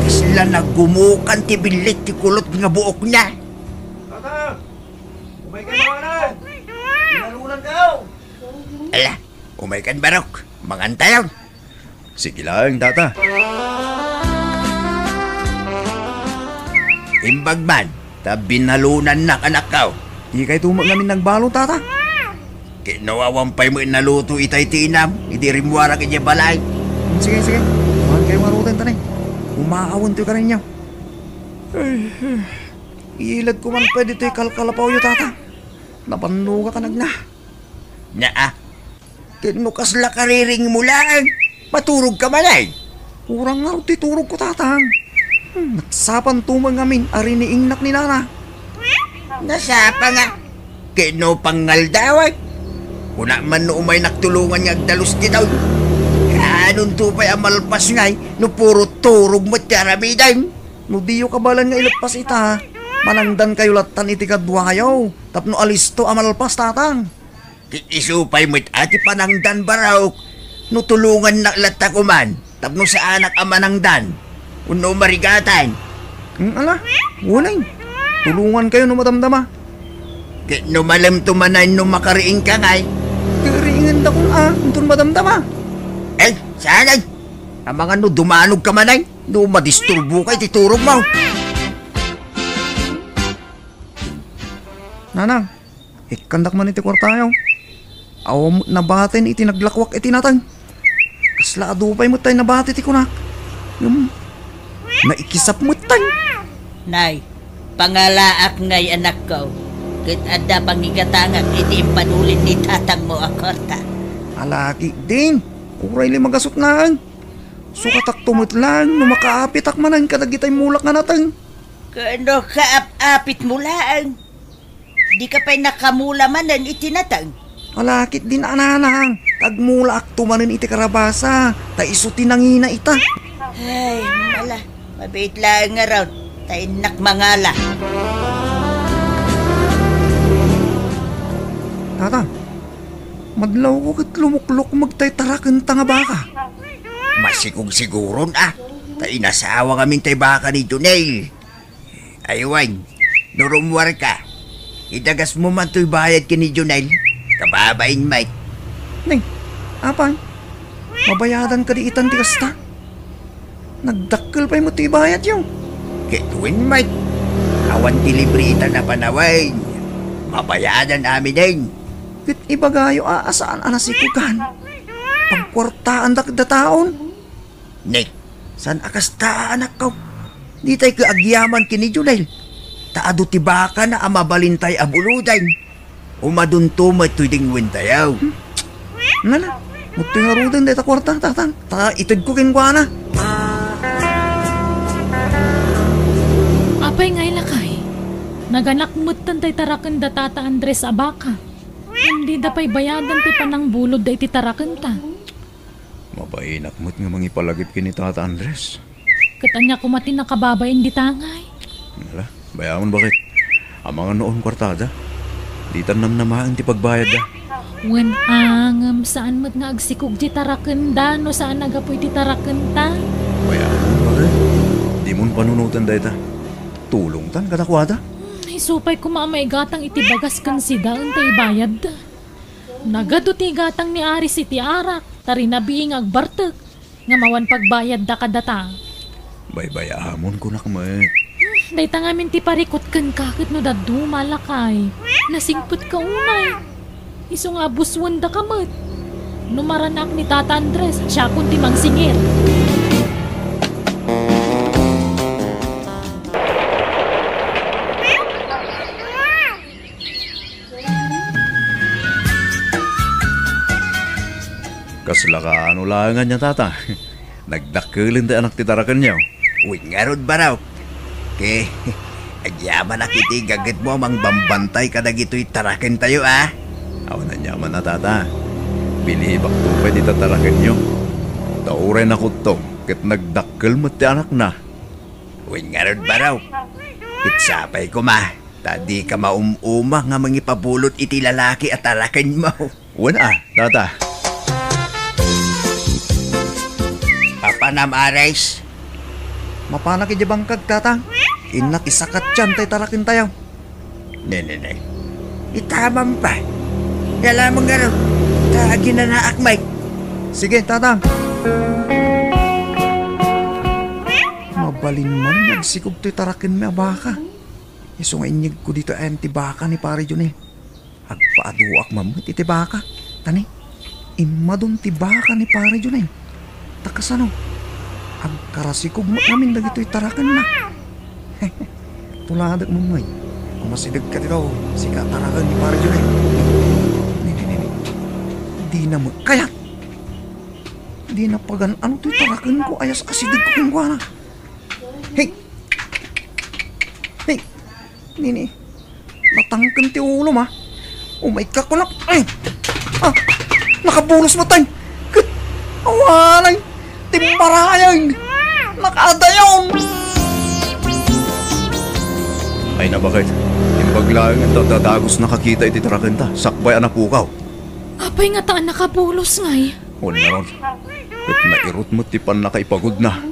Kasla nagumukan ti billit ti kulot nga buokna. Tata! Umay kayo, anak! Pinalunan kayo! Ala, umay kan barok. Mangantayon. Sige laeng, tata. Imbag man, ta binalunannak anakko. Di kayto met ngamin nagbalo, tata. Ket no awan pay met naluto itay ti inam, idi rimmuarak idiay balay. Hmm, sige, sige. Kuman kayo ngaruden, tanay. Umaawan toy karinyo. Ay, ay. Iilad ko man pay ditoy kalkalapawyo, tata. Napannogak a nagna. Naa. Ket no kasla kaririing mo laeng, maturog ka man ay. Kurang nga ti turog ko, tatang. Hmm, nagsapa man ngamin a riniingnak ni nana. Nasapa nga. Ket no pangaldaw ay. Kuna man no umaynak tulongan nga agdalus ti daw. Kaanonto pay a malpas ngay no puro turog met ti aramidem. No diyo kabaelan nga ileppas ita, manangdan kayo lattan iti kaduayo, tapno alisto a malpas, tatang. Ti isu pay met a ti panangdan, barok, no tulongannak latta koman, tapno saanak a manangdan, wenno marigatan. Hmm, ala, uling, tulongan kayo no madamdama. Ket no malemto manen no makariingka ngay? Kariingandakon a, inton madamdama. Eh, saan ay? Amangan no dumanog ka manen? No madisturbo ka iti turog mo. Nanang, ikkandak man iti kuartayo. Awan met nabatin iti naglakuak iti nateng. Kasla adu pay met tay nabati ti kunak. Ngem, naikisap met tay. Nay, pangalaak ngay anakko, ket adda pangigatangak iti impanulin ni tatangmo a kuarta. Alaki, ding, uray li magasut laeng. Sukatakto met laeng no makaapitak manen kadagitay mulak nga nateng. Ken no kaap-apitmo laeng, dika pay nakamula manen iti nateng. Alakit din ananang, tagmulaakto manen iti karabasa, ta isu ti nangina ita. Ay, mala, mabiit laeng ngarud, ta innak mangala. Tata, madlawko ket lumuklok magtay tarakenta nga baka. Masigog-siguron a, ta inasawa ngamin tay baka ni Jonel. Ay wen, no rummuarka, idagasmo man toy bayad ken ni Jonel, kababain met. Nay, apay, mabayadan kadi itan ti kasta? Nagdakkel pay met ti ibayadyo. Ket wen met, awan ti libre ita a panawen. Mabayadan aminen. Ket ibagayo a, a saan a nasikugan. Pagkuartaandak dataon. Nek, saan a kasta, anakko? Ditay ket agyaman ken ni Junel. Ta adu ti bakana a mabalintay a buloden. Umadunto met toy dingwentayo. Hmm? Nala, muttoy ngaruden dayta kuarta, tatang. Ta itedko kenkuana. Apay ngay, lakay? Naganak metten tay tarakenda tata Andres a baka. Ngem dida pay bayadan ti panangbulodda iti tarakenta. Mabainak met nga mangipalagip ken ni Tata Andres. Ket ania koma ti nakababain dita ngay? Ala, bay-amon, baket. Amangan no awan kuartada. Ditan namnamaen ti pagbayadda. Wen a, ngem saan met nga agsikog ti tarakenda no saan a gapu iti tarakenta. Bay-amon, baket. Dimon panunoten dayta. Tulongtan kadakuada. Hmm, isu pay koma a maigatang iti bagas ken sida inton ibayadda. Nagadu ti igatang ni Aris iti arak, ta rinabii nga agbartek, ngem awan pagbayadda kadata. Baybay-amon, kunak met. Hmm, dayta ngamin ti parikut kenka ket no dadduma, lakay. Nasingpetka unay. Isu nga abuswendaka met. No maranak ni Tata Andres, siakon ti mangsingir. Kasla kaano laeng ania, tata? Nagdakkelen ti anak ti tarakenyo. Wen ngarud, barok. Ket agyamanak iti gagetmo a mangbambantay kadagitoy tarakentayo, a? Awan aniaman a, tata. Bilibakto pay dita tarakenyo. Ta uray nakudto ket nagdakkel met ti anakna. Wen ngarud, barok. Ket sapay koma. Ta dika maum-uma nga mangipabulod iti lalaki a tarakenmo. Wen a, tata. Mapanam, Aris? Mapanak idiay bangkag, tata. Innak isakatyan tay tarakentayo. Ne, ne, ne. Itamam pay. Yala mo nga ro. Ta aginanaak met. Sige, tata. Mabalin man nga agsikog toy tarakenmi a baka. Isu nga inyegko ditoy ayan ti baka ni Pare Jonel. Agpaaduak man met iti baka. Ta ne, immadun ti baka ni Pare Jonel. Ta kasano? Agkarasikog met ngamin dagitoy tarakenna. Tuladek man met. Umasidegka dita, sika a taraken ni Pare Jonel. Ne, ne, ne, ne. Dina met kayat. Dina pagan-ano toy tarakenko a yas-asidegko kenkuana. Hey! Hey! Nini, natangken ti ulom, a. Umayka kunak. Ay! A, nakabulos met, ay! Ket, awanay! Timbarayan! Nakaadayon! Ay, nabaket. Imbag laeng ita a dagos a nakakita iti tarakenta, sakbay a napukaw. Apay ngata a nakabulos ngay? Wen ngarud. Ket nairut met ti pannakaipagudna.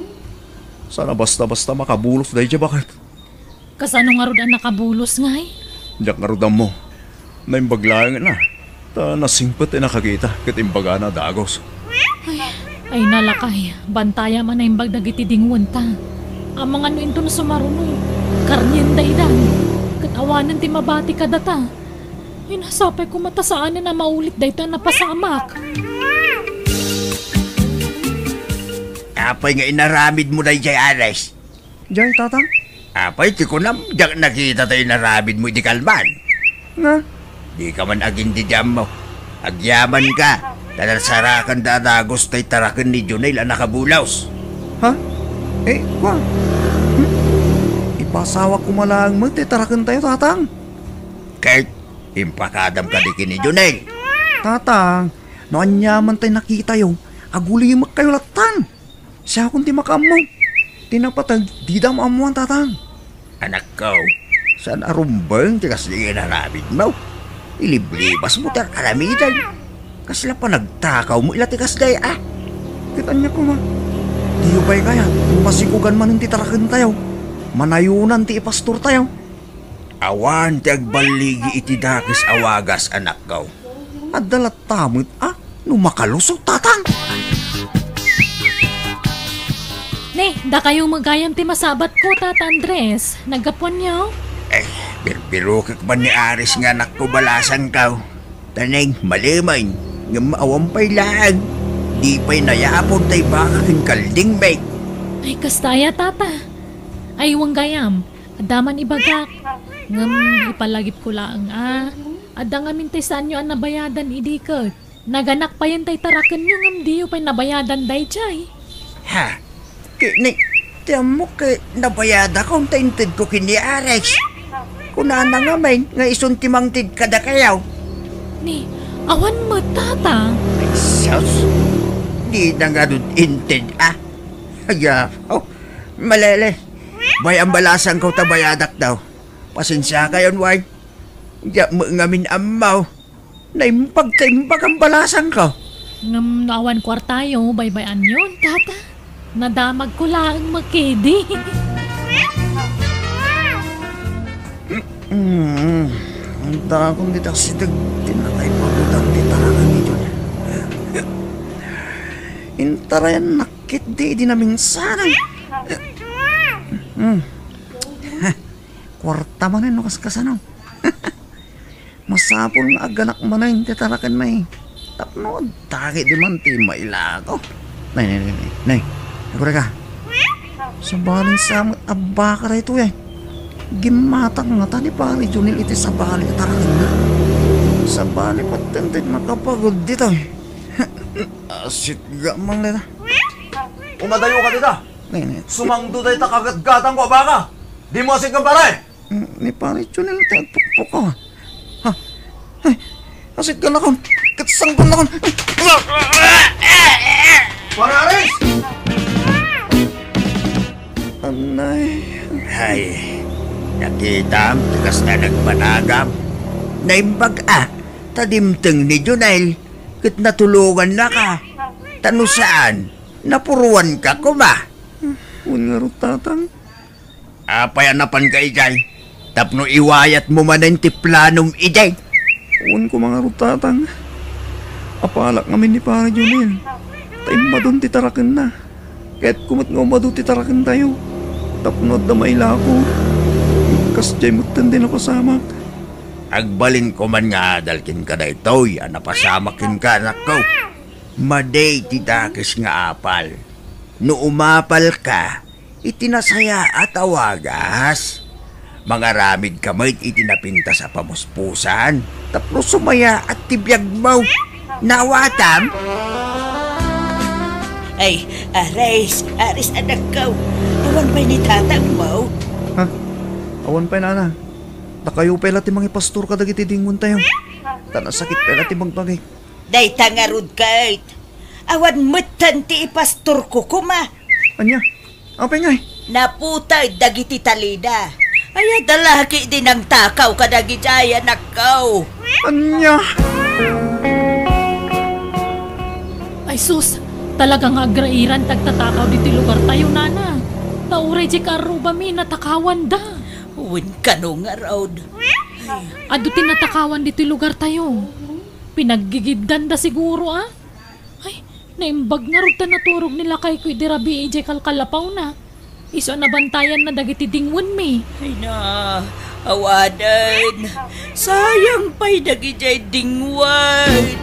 Saan a basta-basta makabulos daydiay, baket. Kasano ngarud a nakabulos ngay? Diak ngarud ammo. Naimbag laeng a. Ta nasingpet ti nakakita ket imbagana a dagos. Ay, ay, nalakay. Bantayam a naimbag dagiti dingwenta. Amangan no inton sumaruno, karnien daydan. Ket awanen ti mabati kadata. Ay, nasapay koma ta saanen a maulit daytoy a napasamak. Apay nga inaramidmo daydiay, Aris? Jay, Tatang? Apay ti kunam, diak nakita ti inaramidmo idi kalman. Nga? Dika man agindidi ammo. Agyamanka, ta nasarakanda a dagos tay taraken ni Jonel a nakabulos. Ha? Eh, kua? Hmm? Ipasawak koma laeng met ti tarakentayo, Tatang. Ket impakadam kadi ken ni Jonel. Tatang, no aniaman tay nakitayo, agulimekkayo lattan. Siakon ti makaammo. Ti napateg, dida maammoan, Tatang. Anakko, saan a rumbeng ti kasdi nga inaramidmo. Iliblibasmo ti ar-aramiden. Kasla panagtakawmo ila ti kasdi, a? Ket ania koma? Diyo pay kayat no masikugan manen ti tarakentayo? Manayonan ti ipastortayo? Awan ti agballigi iti dakes a wagas, anakko. Adda latta met a no makalusot, Tatang. Ne, dakayo met gayam ti masabatko, Tata Andres. Naggapuanyo? Eh, birbirokek man ni Aris nga anakko balasangko. Taneng, malimen, ngem awan pay laeng. Di pay nayapon tay baka ken kalding, met. Ay, kasta aya, Tata. Ay, wen gayam, adda man ibagak. Ngem ipalagipko laeng a, adda ngamin tay saanyo a nabayadan idi ket naganak payen tay tarakenyo ngem diyo pay nabayadan daydiay. Ha? Ket ni, ti ammok ket nabayadakon ta intedko ken ni Aris. Kunana ngamin nga isun ti mangted kadakayo. Ni, awan met, Tata. Ay, sus. Dina ngarud inted, a. Aya, oh, malele. Bay-am balasangko ta bayadak daw. Pasensiakayon, way. Diak met ngamin ammo. Naimbag ta imbag a balasangko. Ngem no awan kuartayo, baybay-anyon, Tata. Nadamagko laeng met kadi. Mm. Dakon ti tasideg ti nakaipagutan ti taraken idiay. Intarayannak ketdi idi namingsanan. Mm. Kuarta manen no kaskasano. Masapul nga agganak manen ti taraken, met. Tapno adda ketdi man ti mailako. Nay, nay, nay, nay. Nay, agurayka. Sabali sa met a baka daytoy, ay. Gimmatangngata ni Pari Jonel iti sabali a tarakenna. Sabali patten ti makapagod ditoy. Asit gamang dita. Umadayoka dita. Nay, nay. Sumangdo dayta kagatgatangko a baka. Dimo asit, kumpare. Mm, ni Pari Jonel ti agpukpok, a. Ha? Ay, asit gannakon. Ket sanggonakon. Pare Aris! Anay. Ay, nakitam ti kasta nagbanagam. Naimbag a, ta dimteng ni Jonel, ket natulongannaka. Ta no saan, napuruanka koma. Wen ngarud, Tatang. Apay a napanka idiay? Tapno iwayatmo manen ti planom idiay. Wen koma ngarud, Tatang. Apalak ngamin ni Pari Jonel. Ta immadon ti tarakenna. Kayatko met nga umado ti tarakentayo. Tapno adda mailako. Kasdiay metten ti napasamak. Agbalinko man nga adal kenka daytoy a napasamak kenka, anakko. Madi ti dakes nga apal. No umapalka, iti nasayaat a wagas. Mangaramidka met iti napintas a pamuspusan, tapno sumayaat ti biagmo. Naawatam? Ay, Aris, Aris, anakko. Awan pay ni tatangmo? Ha? Awan pay, nana. Dakayo pay la ti mangipastor kadagiti dingontayo. Ta nasakit pay la ti bagbagik. Dayta ngarud ket, awan metten ti ipastorko koma. Ania? Apay ngay? Naputay dagiti talina. Ay, adda la ketdi nangtakaw kadagiti ay anakko. Ania? Ay sus, talaga nga agrairan ti agtatakaw ditoy lugartayo, nana. Ta uray diay kaarrubami, natakawanda. Wen kano ngarud. Adu ti natakawan ditoy lugartayo. Pinaggigibdanda siguro, a? Ay, naimbag ngarud ta naturog ni lakayko idi rabii idiay kalkalapawna. Isu a nabantayanna dagiti dingwenmi. Ay na, awanen. Sayang pay dagidiay dingwen.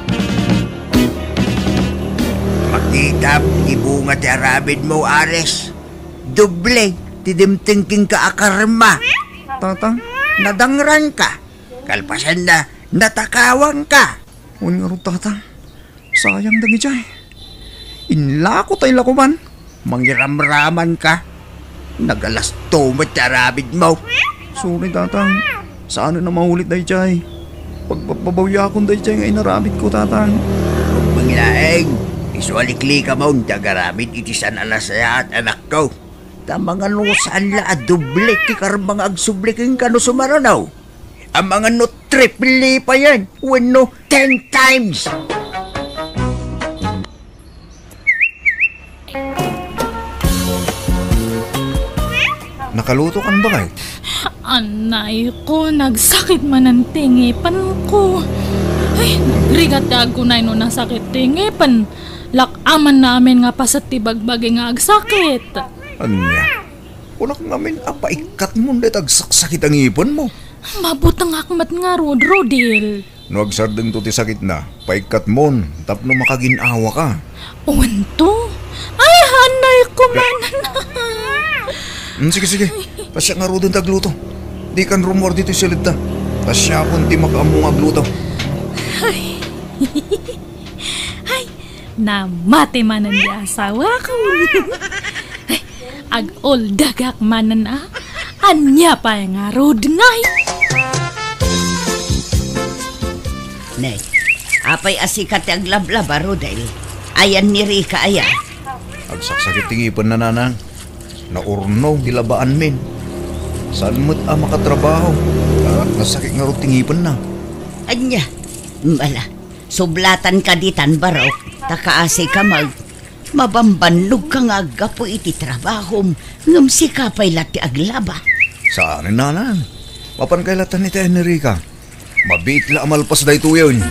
Makitam ti bunga ti aramidmo, Aris. Doble ti dimteng kenka a karma. Tatang? Nadangranka. Kalpasanna, natakawanka. Wen ngarud, Tatang. Sayang dagidiay. Inlako tay lakoman. Mangiramramanka. Nagalasto met ti aramidmo. Sorry, Tatang. Saanen a maulit daydiay. Pagbabbabawyaakon daydiay nga inaramidko, Tatang. Rumbeng laeng. Isu a liklikamon ti agaramid iti saan a nasayaat, anakko. Ta amangan no saan la a doble ti karma nga agsubli kenka no sumaruno. Amangan no triple payen wenno ten times. Nakalutokan ba kay? Anay ko, nagsakit manen ti ngipenko. Ay, nagrigat ti agkunay no nasakit ti ngipen. Lak-amanna amin nga paset ti bagbagi nga agsakit. Ania? Kunak ngamin a paikkatmon dayta agsaksakit a ngipenmo. Mabutengak met ngarud, Rodel. No agsardengto ti sakitna, paikkatmon tapno makagin-awaka. Wen to? Ay, anay ko man. Mm, sige, sige. Pasiak ngaruden ti agluto. Dikan rummuar ditoy silidta. Ta siakon ti makaammo nga agluto. Ay. Ay, namati manen ti asawak. Ay, aguldagak manen a. Ania pay ngarud ngay? Ne, apay a sika ti aglablaba, Rodel? Ayan ni Rica aya? Agsaksakit ti ngipenna, nanang. Naurno ti labaanmin. Saan met a makatrabaho. Nasakit ngarud ti ngipenna. Ania? Bala, sublatan ka ditan, Barok, ta kaasi ka mag-, mabambannogka nga aggapu iti trabahom, ngem sika pay la ti aglaba. Saan, nanang. Mapan kay latan iti Enrica. Mabiit la a malpas daytoyen.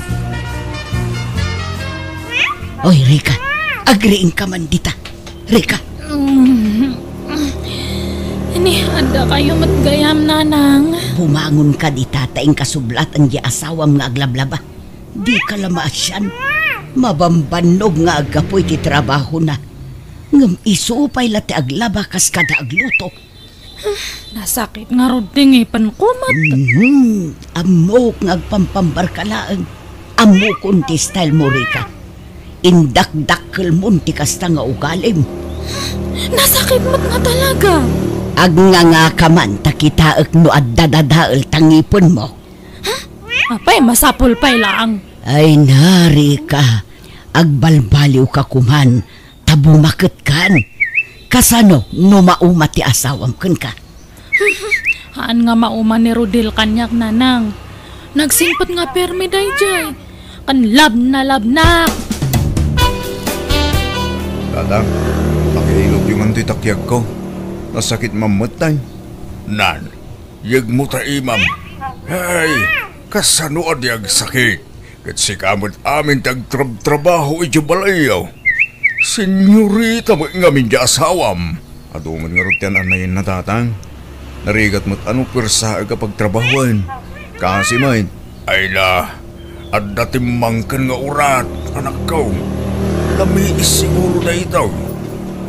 Oy, Rica, agriingka man dita. Rica. Mm. Ni, adda kayo met gayam, nanang. Bumangon ka dita ta inkasublatan di asawam nga aglablaba. Di ka la maasian. Mabambannog nga aggapu iti trabahona. Ngem isu pay la ti aglaba kas kada agluto. Nasakit ngarud ti ngipenko met. Mhm. Ammok nga agpampambarka laeng. Ammokon ti style mo, Rica. Indakdakkelmon ti kasta nga ugalim. Nasakit met nga talaga. Agngangaka man ta kitaek no adda dadael ta ngipenmo. Apay, masapul pay laeng. Ay na, Rica, agbalbaliwka koman ta bumaketkan. Kasano no mauma ti asawam kenka? Haan nga mauma ni Rodel kaniak, nanang. Nagsingpet nga permi daydiay. Ken labnalabnak. Tatang, pakiilotyo ngan toy takiagko. Nasakit mammet tay. Nan, yegmo ta imam. Hey, kasano a di agsakit? Ket sika met amin ti agtrabtrabaho iti balayyo. Senyorita met ngamin ti asawam. Adu met ngarud ti an-annayenna, tatang. Narigat met a no puersaek a pagtrabahoen. Kaasi met. Ay na, adda timmangken nga urat, anakko. Lamiis siguro daytoy.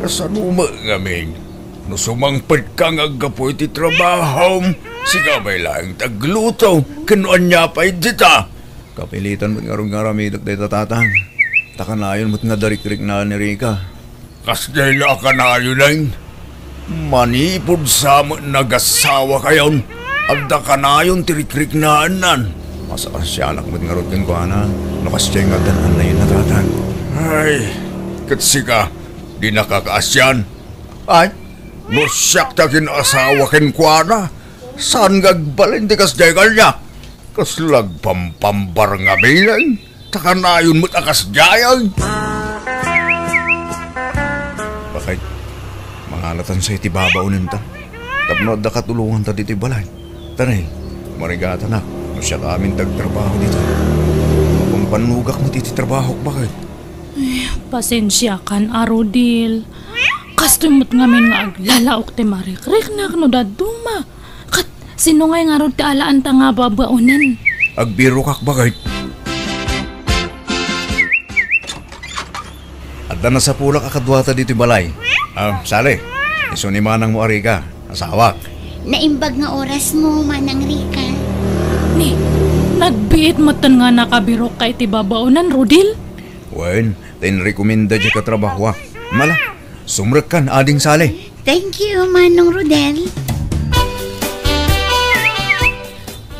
Kasano met ngamin? No sumangpetka nga aggapu iti trabahom, sika pay laeng ti agluto, ken no ania pay dita. Kapilitan met ngarud nga aramidek dayta, tatang. Ta kanayon met nga darikriknaan ni Rica. Kasdiay la a kanayonen. Manipud sa met nagasawakayon, adda kanayon ti rikriknaennan. Makaasianak met ngarud kenkuana, no kasdiay nga addan annayenna, tatang. Ay, ket sika, dinaka kaasian? Ay, no siak ti agin-asawa kenkuana, saan nga agbalin ti kasdiay kaniak? Kasla agpampambar ngamin, ta kanayon met a kasdiay. Bakit? Mangalatansa iti babaonenta. Tapno adda katulonganta ditoy balay. Tanay, marigatanak, no siak amin ti agtrabaho ditoy. Mapampannogak met iti trabahok, bakit? Ay, pasensiakan a, Rodel. Kastoy met ngamin nga aglalaok ti marikriknak no dadduma. Ket sino ngay ngarud ti alaanta nga babaonen? Agbirokak, bakit? Adda nasapulak a kaduata ditoy balay. Ah, Sally, isu ni manangmo a Rica, asawak. Naimbag nga orasmo, Manang Rica. Ni, nagbiit metten nga nakabirokka iti babaonen, Rodel? Wen, ta inrekomenda diay katrabahoak. Mala, sumrekkan, Ading Sally. Thank you, Manong Rodel.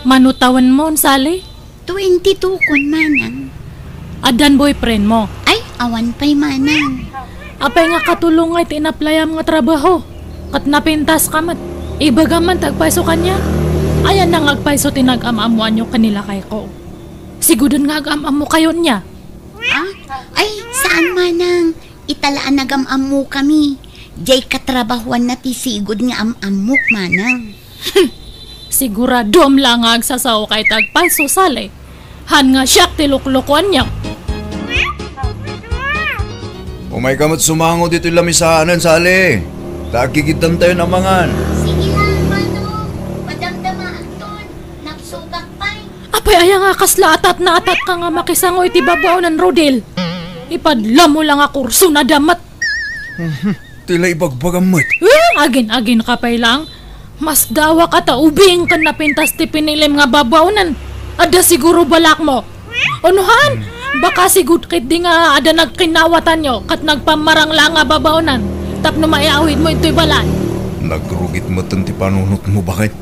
Mano tawenmo, Sally? Twenty-two kon, Manang. Addan boyfriendmo? Ay, awan pay, Manang. Apay nga katulong nga iti inaplayam nga trabaho? Ket napintaska met. Ibagam man ti agpayso kaniak. Ayanna nga agpayso ti nag-am-ammoanyo ken ni lakayko. Sigudon nga agam-ammokayo nia. Ah? Ay, saan, Manang. Ita la a nagam-ammokami. Diay katrabahoanna ti sigud nga am-ammok, Manang. Siguradom la nga agsasaoka iti agpayso, Sally. Haan nga siak ti luklukuanyo. Umayka met sumango ditoy lamisaanen, Sally. Agigiddantayon a mangan. Sige lang, Manong. Madamdamaanton. Nagsugak pay. Apay, aya nga kasla atat na atat ka nga makisango iti babaonan, Rodel? Ipadlamo lang a kurso na damat. Mhm. Ti la ibagbagam met. Eh, agin-agin ka pay lang. Mas gawa ka ta ubing ken napintas ti pinilim nga babaonan. Adda siguro balakmo. Unuhan, baka sigud ketdi nga adda nagkinnawatanyo ket nagpammarang la nga babaonan tapno maiawidmo intoy balay. Nagrugit metten ti panunotmo, baket.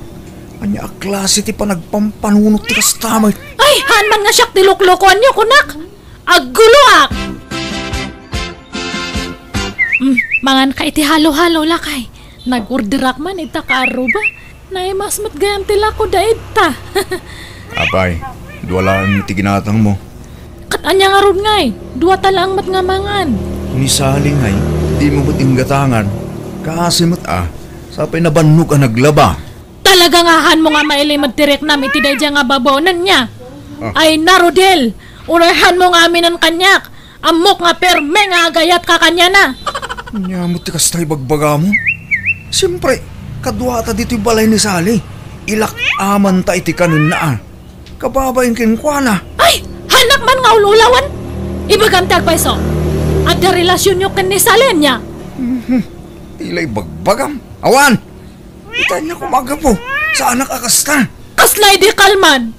Ania a klase ti panagpampanunot ti kasta met? Ay, haan man nga siak ti luklukoanyo, kunak. Agguloak! Mm, mangan ka iti halo-halo, lakay. Nag-orderak man ita ka arruba. Naimas met gayam ti lako da ita. Apay, dua laeng ti ginatangmo. Ket ania ngarud ngay? Dua ta laeng met nga mangan. Ni Sally ngay, dimo met inggatangan. Kaasi met a, sapay nabannog a naglaba. Talaga nga haanmo nga mailimed ti riknam iti daydiay nga babaonan nia? Ah. Ay na, Rodel! Uray haanmo nga aminen kaniak! Ammok nga perme nga agayatka kaniana! Ania met ti kasta ibagbagamo? Siempre, kaduata ditoy balay ni Sally. Ilak-amanta iti kanenna a. Kababain kenkuana. Ay! Haanak man nga ul-ulawen! Ibagam ti agpayso. Adda relasionyo ken ni Sally ania? Mhm. Ti la ibagbagam. Awan! Ita ania koma a gapu? Saanak a kasta. Kasla idi kalman.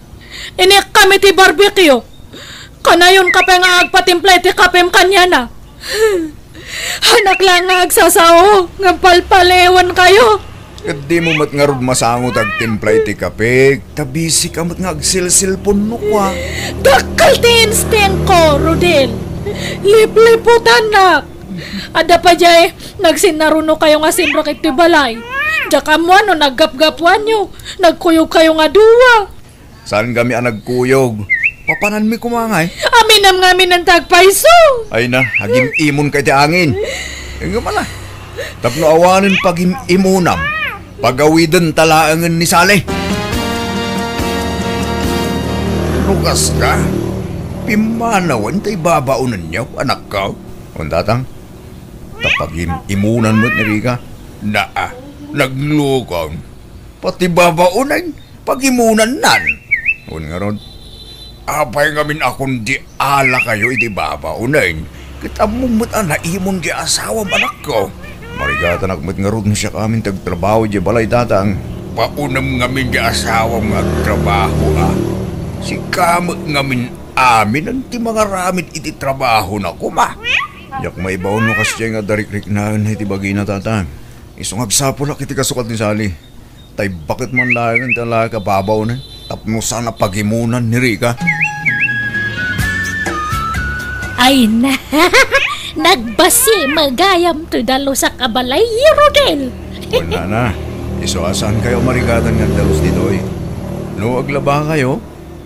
Inikkam iti barbecue. Kanayon ka pay nga agpatimpla iti kapem kaniana. Haanak la nga agsasao, ngem palpaliwenkayo. Ket dimo met ngarud masango ti agtimpla iti kape, ta busy ka met nga agselselpon no kua. Dakkel ti instinct ko, Rodel. Lipliputannak. Adda pay diay nagsinnarunokayo nga simrek iti balay. Diak ammo no naggapgapuanyo, nagkuyogkayo nga dua. Saan kami a nagkuyog? Papananmi koma ngay? Aminem nga aminen ti agpayso. Ay na, agim-imonka iti angin. Ngem ala, tapno awanen pagim-imonam, pagawidenta laengen ni Sally. No kasta, pimmanawen ta ibabaonenyo, anakko. Wen, tatang, ta pagim-imonan met ni Rica. Naa, naglukong. Pati babaonen, pagimonannan. Wen ngarud, apay ngamin a kundi alakayo iti babaonen? Ket ammom met a naimon ti asawam, anakko. Marigatanak met ngarud no siak amin ti agtrabaho idiay balay, tatang. Paunam ngamin ti asawam nga agtrabaho a. Sika met ngamin amin ti mangaramid iti trabahona koma. Diak maibaon no kasdiay nga adda rikriknaenna iti bagina, tatang. Isu nga agsapulak iti kasukat ni Sally. Tay baket man laeng ti alaek a babaonen tapno saan a pagimonan ni Rica. Ay na, nagbasi magayam ti dalusak a balay, Rodel. Wen, nana, isu a saankayo a marigatan nga agdalus ditoy. No aglabakayo,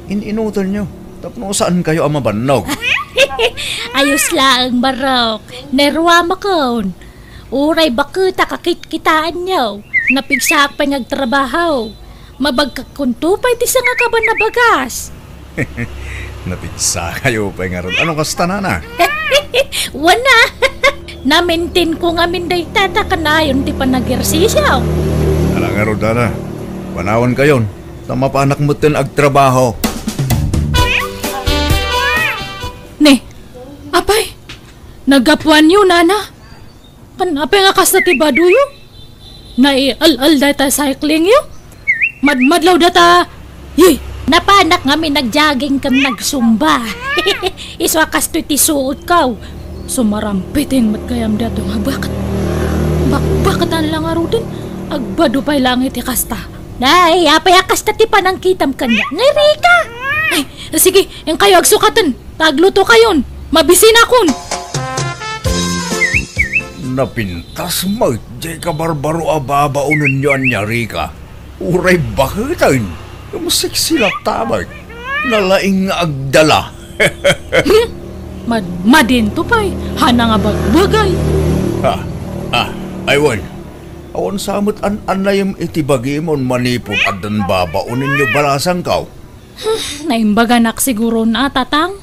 in-inutanyo tapno saankayo a mabannog. Ayos laeng, Barok. Nerwamakon. Uray baket a kakitkitaanyo, napigsaak pay nga agtrabaho. Mabagkakkonto pay ti sangakaban a bagas. Napigsakayo pay ngarud. Ano kasta, nana? Wana! Namintinko ngamin dayta ta kanayon ti panagersisio. Ala ngarud, nana. Panawankayon, ta mapanak metten agtrabaho. Ne, apay, naggapuanyo, nana? Kan apay nga kasta ti badoyo? Naial-al dayta cycling yo? Madmadlaw data, yi! Napanak ngamin nag-jogging ken nagsumba. Isu a kastoy ti suotko. Sumarampiting met gayam dato nga baket. Bakbaketan la ngaruden, agbado pay lang iti kasta. Nay, apay a kasta ti panangkitam kaniak, Rica? Ay, sige, inkayo agsukaten. Ta aglutokayon, mabisinakon. Napintas met diay kabarbaro a babaonenyo ania, Rica. Uray baketen, ngem sexy latta met. Nalaing nga agdala. Hmm? Madmadinto pay, hana nga bagbagay. Ah, ah, ay wen. Awan sa met an-annayem iti bagimon manipud addan babaonenyo balasangko. Hmm, naimbaganak siguron a, tatang.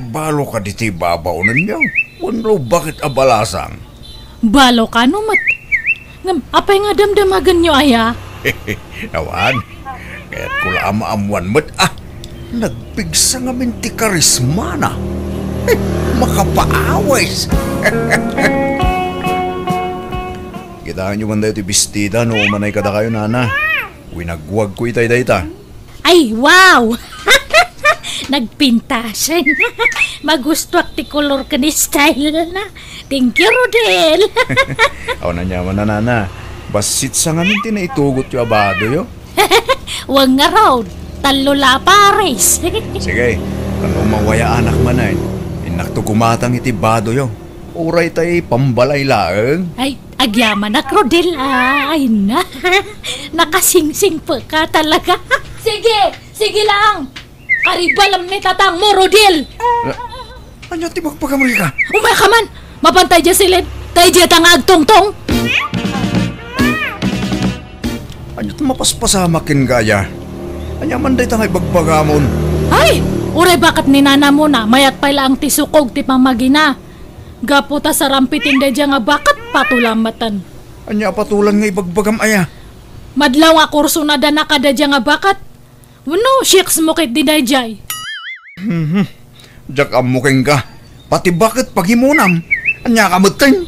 Balo kadi ti babaonenyo wenno baket a balasang? Balo kano met. Ngem, apay nga damdamagenyo aya? Awan. Kayatko la a maammuan met, ah. Nagpigsa ngamin ti karismana. Eh, makapaawis. Kitaenyo man dayo ti bestida no umanay kadakayo, nana. Winagwagko itay dayta. Ay, wow! Nagpintasen. Magustuak ti kolor ken style na. Thank you, Rodel. Aw, ania man, nana. Bassit sa ngamin ti naitugotyo a badoyo. Wen ngarud, tallo la pares. Sige, no mawayaanak manen, innakto gumatang iti badoyo. Uray tay pambalay laeng. Ay, agyamanak, Rodel, ah. Ay na. Nakasingsingpet ka talaga. Sige, sige lang. Karibalam ni tatang mo, Rodel. Ah, ania ti bagbagam, Rica? Umay ka man. Mapantay dia silid. Tay dia ta nga agtungtong. Ania ti mapaspasamak kenka aya? Ania man dayta nga ibagbagamon? Ay! Uray baket ni nanamona, mayat pay laeng ti sukog ti pamagina. Gapu ta sarampiten daydiay nga baket, patulan meten. Ania a patulan nga ibagbagam aya? Madlaw nga kurso nadana kadadyay nga baket. Wenno, siyeks mo ketdi daydiay. Mhm. Diak ammo kenka. Pati baket pagimonam. Ania ka metten?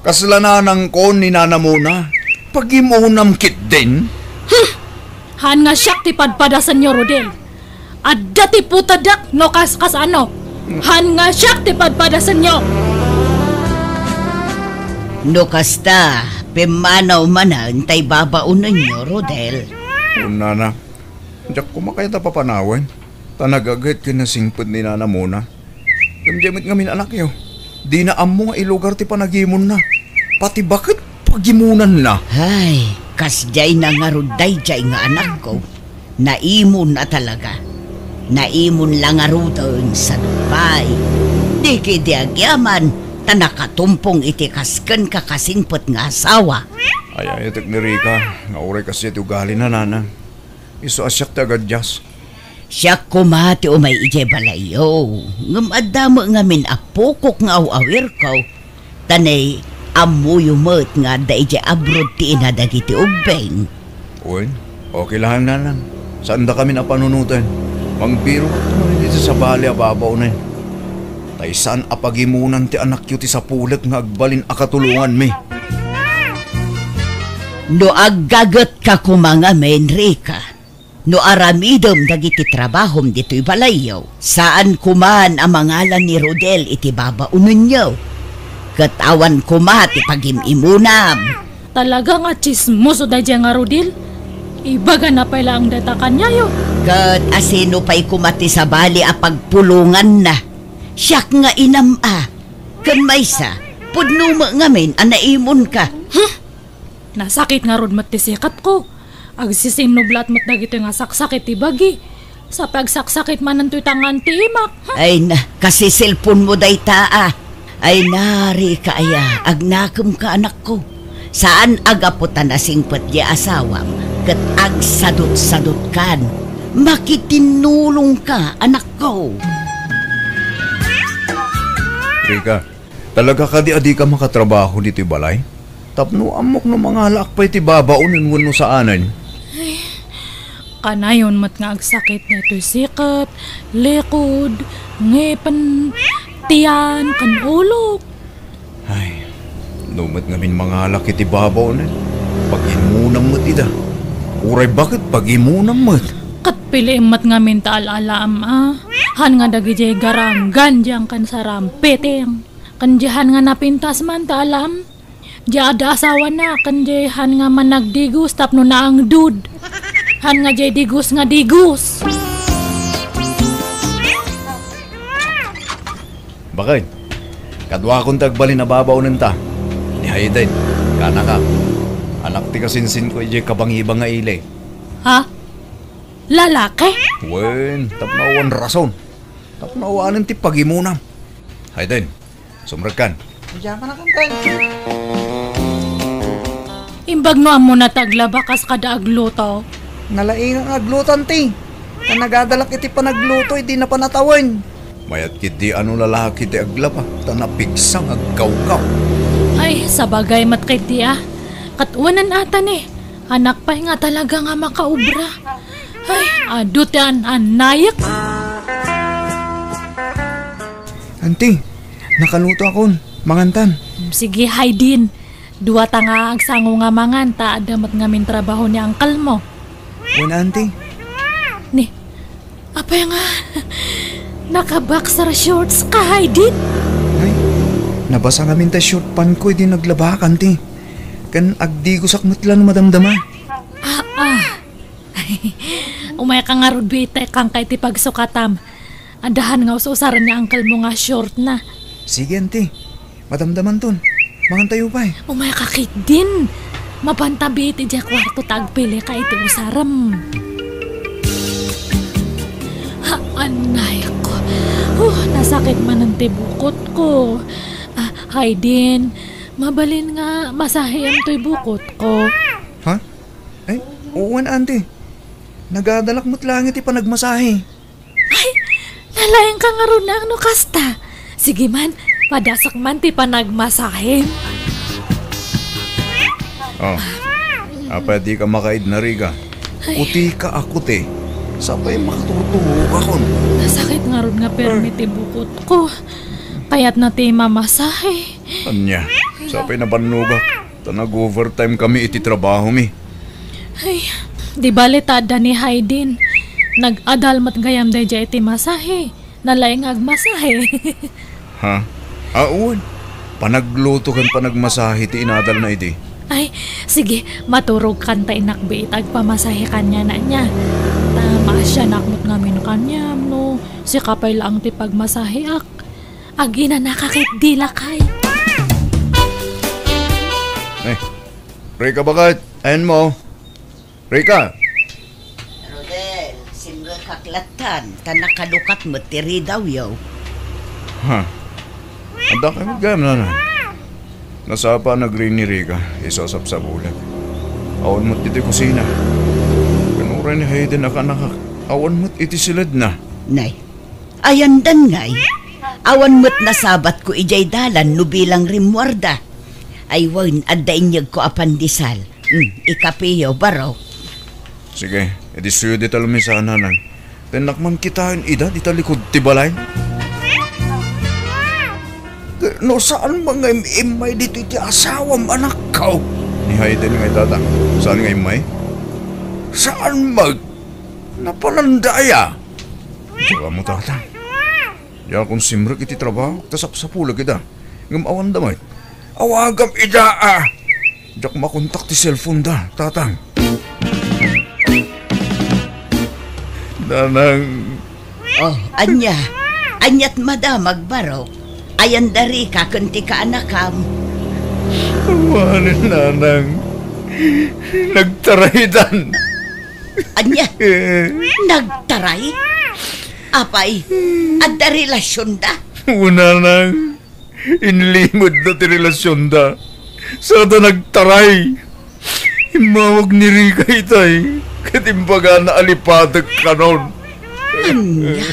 Kasla nanangko ni nanamona. Pagimonam ketdin? Hmm. Haan nga siak ti padpadasenyo, Rodel. Adda ti putadak no kas, kasano. Haan nga siak ti padpadasenyo. No kasta, pimmanaw manen tay babaonenyo, Rodel. Kunana, diak koma kayat a papanawen, ta nagaget ken nasingpet ni nanamona. Ngem diay met ngamin anakyo, dina ammo nga ilugar ti panagimonna. Pati baket pagimonanna. Ay, kasdiay na ngarud daydiay nga anakko. Naimon a talaga. Naimon la ngaruden, sadupay. Di ketdi agyaman, ta nakatumpong iti kas kenka kasingpet nga asawa. Ay-ayatek ni Rica, nga uray kasdiay ti ugalina, nana. Isu a siak ti agadias. Siak koma ti umay idiay balayyo, ngem adda met ngamin a pukok nga aw-awirko, ta nay ammoyo met nga adda idiay abroad ti ina dagiti ubbing. Wen, okay laeng, nanang. Saandakamin a panunoten. Mangbirok man iti sabali a babaonen. Tay saan a pagimonan ti anakyo ti sapulek nga agbalin a katulonganmi. No aggagetka koma ngamin, Rica, no aramidem dagiti trabahom ditoy balayyo, saan koman a mangalan ni Rodel iti babaonenyo, ket awan koma ti pagim-imonam. Talaga nga tsismoso daydiay nga Rodel. Ibagana pay laeng dayta kaniayo. Ket asino pay koma ti sabali a pagpulonganna? Siak nga inam a. Ken maysa, pudno met ngamin a naimonka. Huh? Nasakit ngarud met ti sikatko. Agsisinnublat met dagitoy nga saksakit ti bagi. Sa pagsaksakit manen toy tangan ti imak. Ay na, kasi cellphone mo dayta a. Ay na, Rica aya, agnakemka, anakko. Saan a gapu ta nasingpet ti asawam ket agsadutsadutkan. Makitinnulongka, anakko. Rica, talaga kadi a dika makatrabaho ditoy balay? Tapno ammok no mangalaak pay ti babaonen wenno saanen. Kanayon met nga agsakit daytoy sikat, likod, ngipen, tiyan, ken ulok. Ay, no met ngamin mangalak iti babaonen, pagimonam met ida. Uray baket, pagimonam met. Ket piliem met ngamin ta al-alaam a. Haan nga dagidiay garanggan diyan ken sarampeteng. Ken diay haan nga napintas man ta alaam. Diay adda asawana, ken diay haan nga managdigos tapno naangdod. Haan nga diay digos nga digos. Baket, kaduakon ti agbalin a babaonenta. Ni Hayden, kanaka. Anak ti kasinsinko idiay kabangibang nga ili. Ha? Lalaki? Wen, tapno awan rason. Tapno awanen ti pagimonam. Hayden, sumrekkan. Diak man a kantaen. Imbag no ammona ti aglaba kas kada agluto. Nalaing nga aglutan ti. Ta nagadalak iti panagluto, idi napan a tawen. Mayat ketdi a no lalaki ti aglaba, ta napigsa nga aggawgaw. Ay, sabagay met ketdi a. Ket wen ata ni, anak pay nga talaga nga makaobra. Ay, adu ti an-annayek. Auntie, nakaluto akon. Mangantan. Sige, Haydin. Dua ta nga agsango nga mangan, ta adda met ngamin trabaho ni uncle mo. Wen, Auntie. Ni, apay nga, naka-boxer shorts ka, Haydin? Ay, nabasa ngamin ta short pant ko idi naglabak, Auntie. Ken agdigosak met la no madamdama. Ah, ah. Umayka ngarud, Bete, kanka iti pagsukatam. Adda han nga us-usaren ni uncle mo nga short na. Sige, Auntie. Madamdamanton. Mangantayo pay. Umayka ketdin. Mapanta, Bete, idiay kuarto ta agpilika iti usarem. Ha, annayko. Huh, nasakit manen ti bukot ko. Ah, Haydin, mabalin nga masahem toy bukot ko. Ha? Ay, wen, Auntie. Nagadalak met laeng iti panagmasahe. Ay, nalaingka ngarud no kasta. Sige man, padasak man ti panagmasahem. Oh, apay dika makaidna, Rica? Ay. Kutika a kuti. Sapay makaturturokakon. Nasakit ngarud nga permi ti bukot ko. Kayatna ti mamasahe. Ania, sapay nabannogak. Ta nag-overtime kami iti trabahomi. Ay, di bale ta adda ni Haydin. Nag-adal met gayam daydiay iti masahe. Nalaing nga agmasahe. Ha? Awan. Panagluto ken panagmasahe ti inadalna idi. Ay, sige, maturogkan ta inak, Bete, agpamasahe kaniana ania. Ta maasianak met ngamin kaniam no sika pay laeng ti pagmasaheak. Aginanaka ketdi lakay. Eh, Rica, baket? Ayanmo? Rica! Rodel, simrekak lattan, ta nakalukat met ti ridawyo. Ha? Adda kay met gayam, nanang? Nasapa a nagring ni Rica, isu a sapsabulag. Awan met iti kusina. Ken uray ni Haydin a kaanakak, awan met iti siledna. Nay, ayandan ngay. Awan met nasabatko idiay dalan no bilang rimmuarda. Ay wen, adda inyegko a pandesal. Hmm, ikapeyo, baro. Sige, idi suyo dita lumisan, nanang. Tennak man kitaen ida dita likud ti balay. No saan man nga im-immay ditoy ti asawam, anakko? Ni Haydin nga itata. Saan nga immay? Saan man? Napalandaya. Diak ammo, tata. Diakon simrek iti trabaho, ta sapsapulag ida. Ngem awan da met. Awagam ida, a. Diak makontak ti cellphone da, tatang. Nanang. Oh, ania? Aniat madamag, baro? Ayan da Rica ken ti kaanakam. Awanen, nanang. Nagtaraydan. Ania? Nagtaray? Apay, adda relasionda? Una, nang, inlimedda ti relasionda. Sada nagtaray. Immawag ni Rica itay, ket imbagana a lipatek kanon. Ania?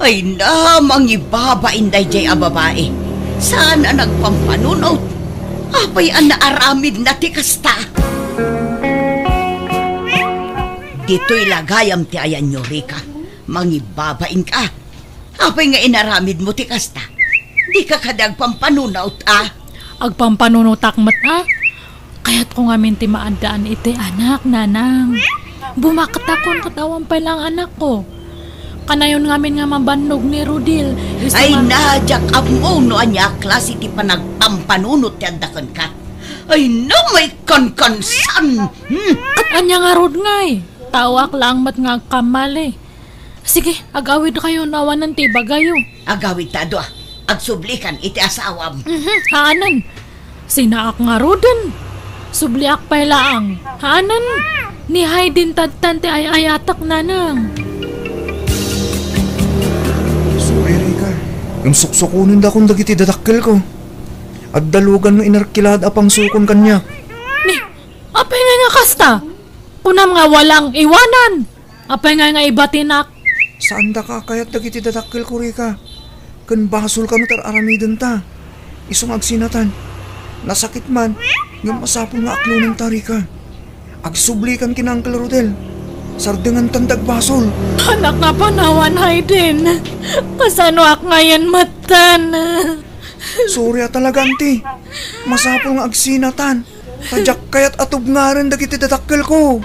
Ay na, mangibabain daydiay a babai. Saan a nagpampanunot? Apay a naaramidna ti kasta? Ditoy la gayam ti ayanyo, Rica. Mangibabainka. Apay nga inaramidmo ti kasta? Dika kadi agpampanunot, a? Agpampanunotak met, a? Kayatko ngamin ti maaddaan iti anak, nanang. Bumaktakon ket awan pay laeng anakko. Kanayon ngamin nga mabannog ni Rodel. Isu Ay, nga na, diak ammo no ania a klase ti panagpampanunot ti adda kenka. Ay, na, maikankansan! Hmm. Ket ania ngarud ngay? Taoak laeng met nga agkammali. Sige, agawidkayo no awanen ti ibagayo. Agawidta a dua. Agsublikan iti asawam. Mhm, haanen. Sinaak ngaruden. Subliak pay laeng. Haanen. Ni Haydin tattan ti ay-ayatek, nanang. Sorry, Rica. Ngem suksukonendakon dagiti dadakkelko. Adda lugan nga inerkilada a pangsukon kaniak. Ni, apay ngay nga kasta? Kunam nga walang iwanan. Apay ngay nga ibatinak? Saandaka a kayat dagiti dadakkelko, Rica. Ken basolka no ar-aramidenta. Isu nga agsinatan. Nasakit man, Ngem masapul nga aklonenta, Rica. Agsublikan ken Uncle Rodel. Sardengantan ti agbasol. Anak nga panawan, Hayden. Kasanoak ngayen metten? Sorry a talaga, Auntie. Masapul nga agsinatan. Ta diak kayat a tubngaren dagiti dadakkelko.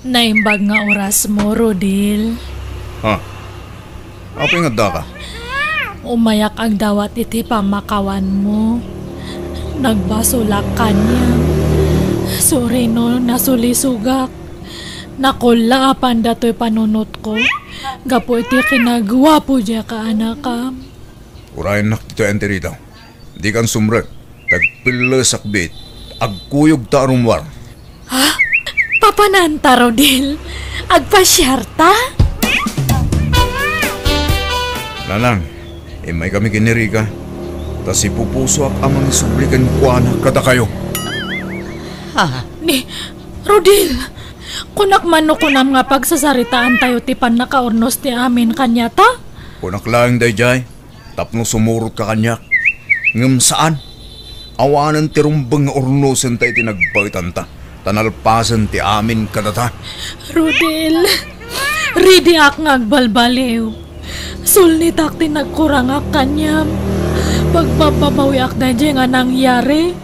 Naimbag nga orasmo, Rodel. Ha? Apay nga addaka? Umayak agdawat iti pammakawanmo. Nagbasolak kaniam. Sorry no nasulisogak. Nakulla a panda toy panunotko gapu iti kinaguapo diak a anakam. Urayennak ditoy, Auntie Rita. Dikan sumrek. Tagpillesak biit. Agkuyogta a rummuar. Ha? Papananta, Rodel? Agpasiarta? Nanang, immaykami ken ni Rica. Ta sipupusoak a mangisubli kenkuana kadakayo. Ha? Ni, Rodel, kunak man no kunam nga pagsasaritaantayo ti pannakaurnos ti amin kaniata? Kunak laeng daydiay. Tapno sumurotka kaniak. Ngem saan. Awanen ti rumbeng nga urnosenta iti nagbaetanta, ta nalpasen ti amin kadata. Rodel, ridiak nga agbalbaliw. Sulnitak ti nagkurangak kaniam. Pagbabbabawiak daydiay nga nangyari.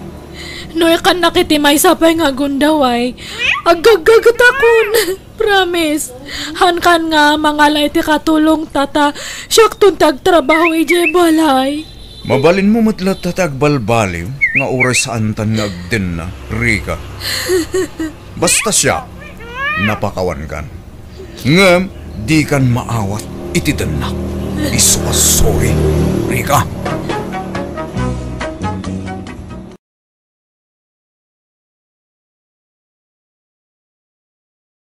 No ikannak iti maysa pay nga gundaway, aggaggagetakon. Promise, hankan nga mangala iti katulongta ta siakton ti agtrabaho idiay balay. Mabalinmo met latta ti agbalbaliw nga uray saantan nga agdenna, Rica. Basta siak, napakawankan. Ngem dikan maawat iti dennak. Isu a sorry, Rica.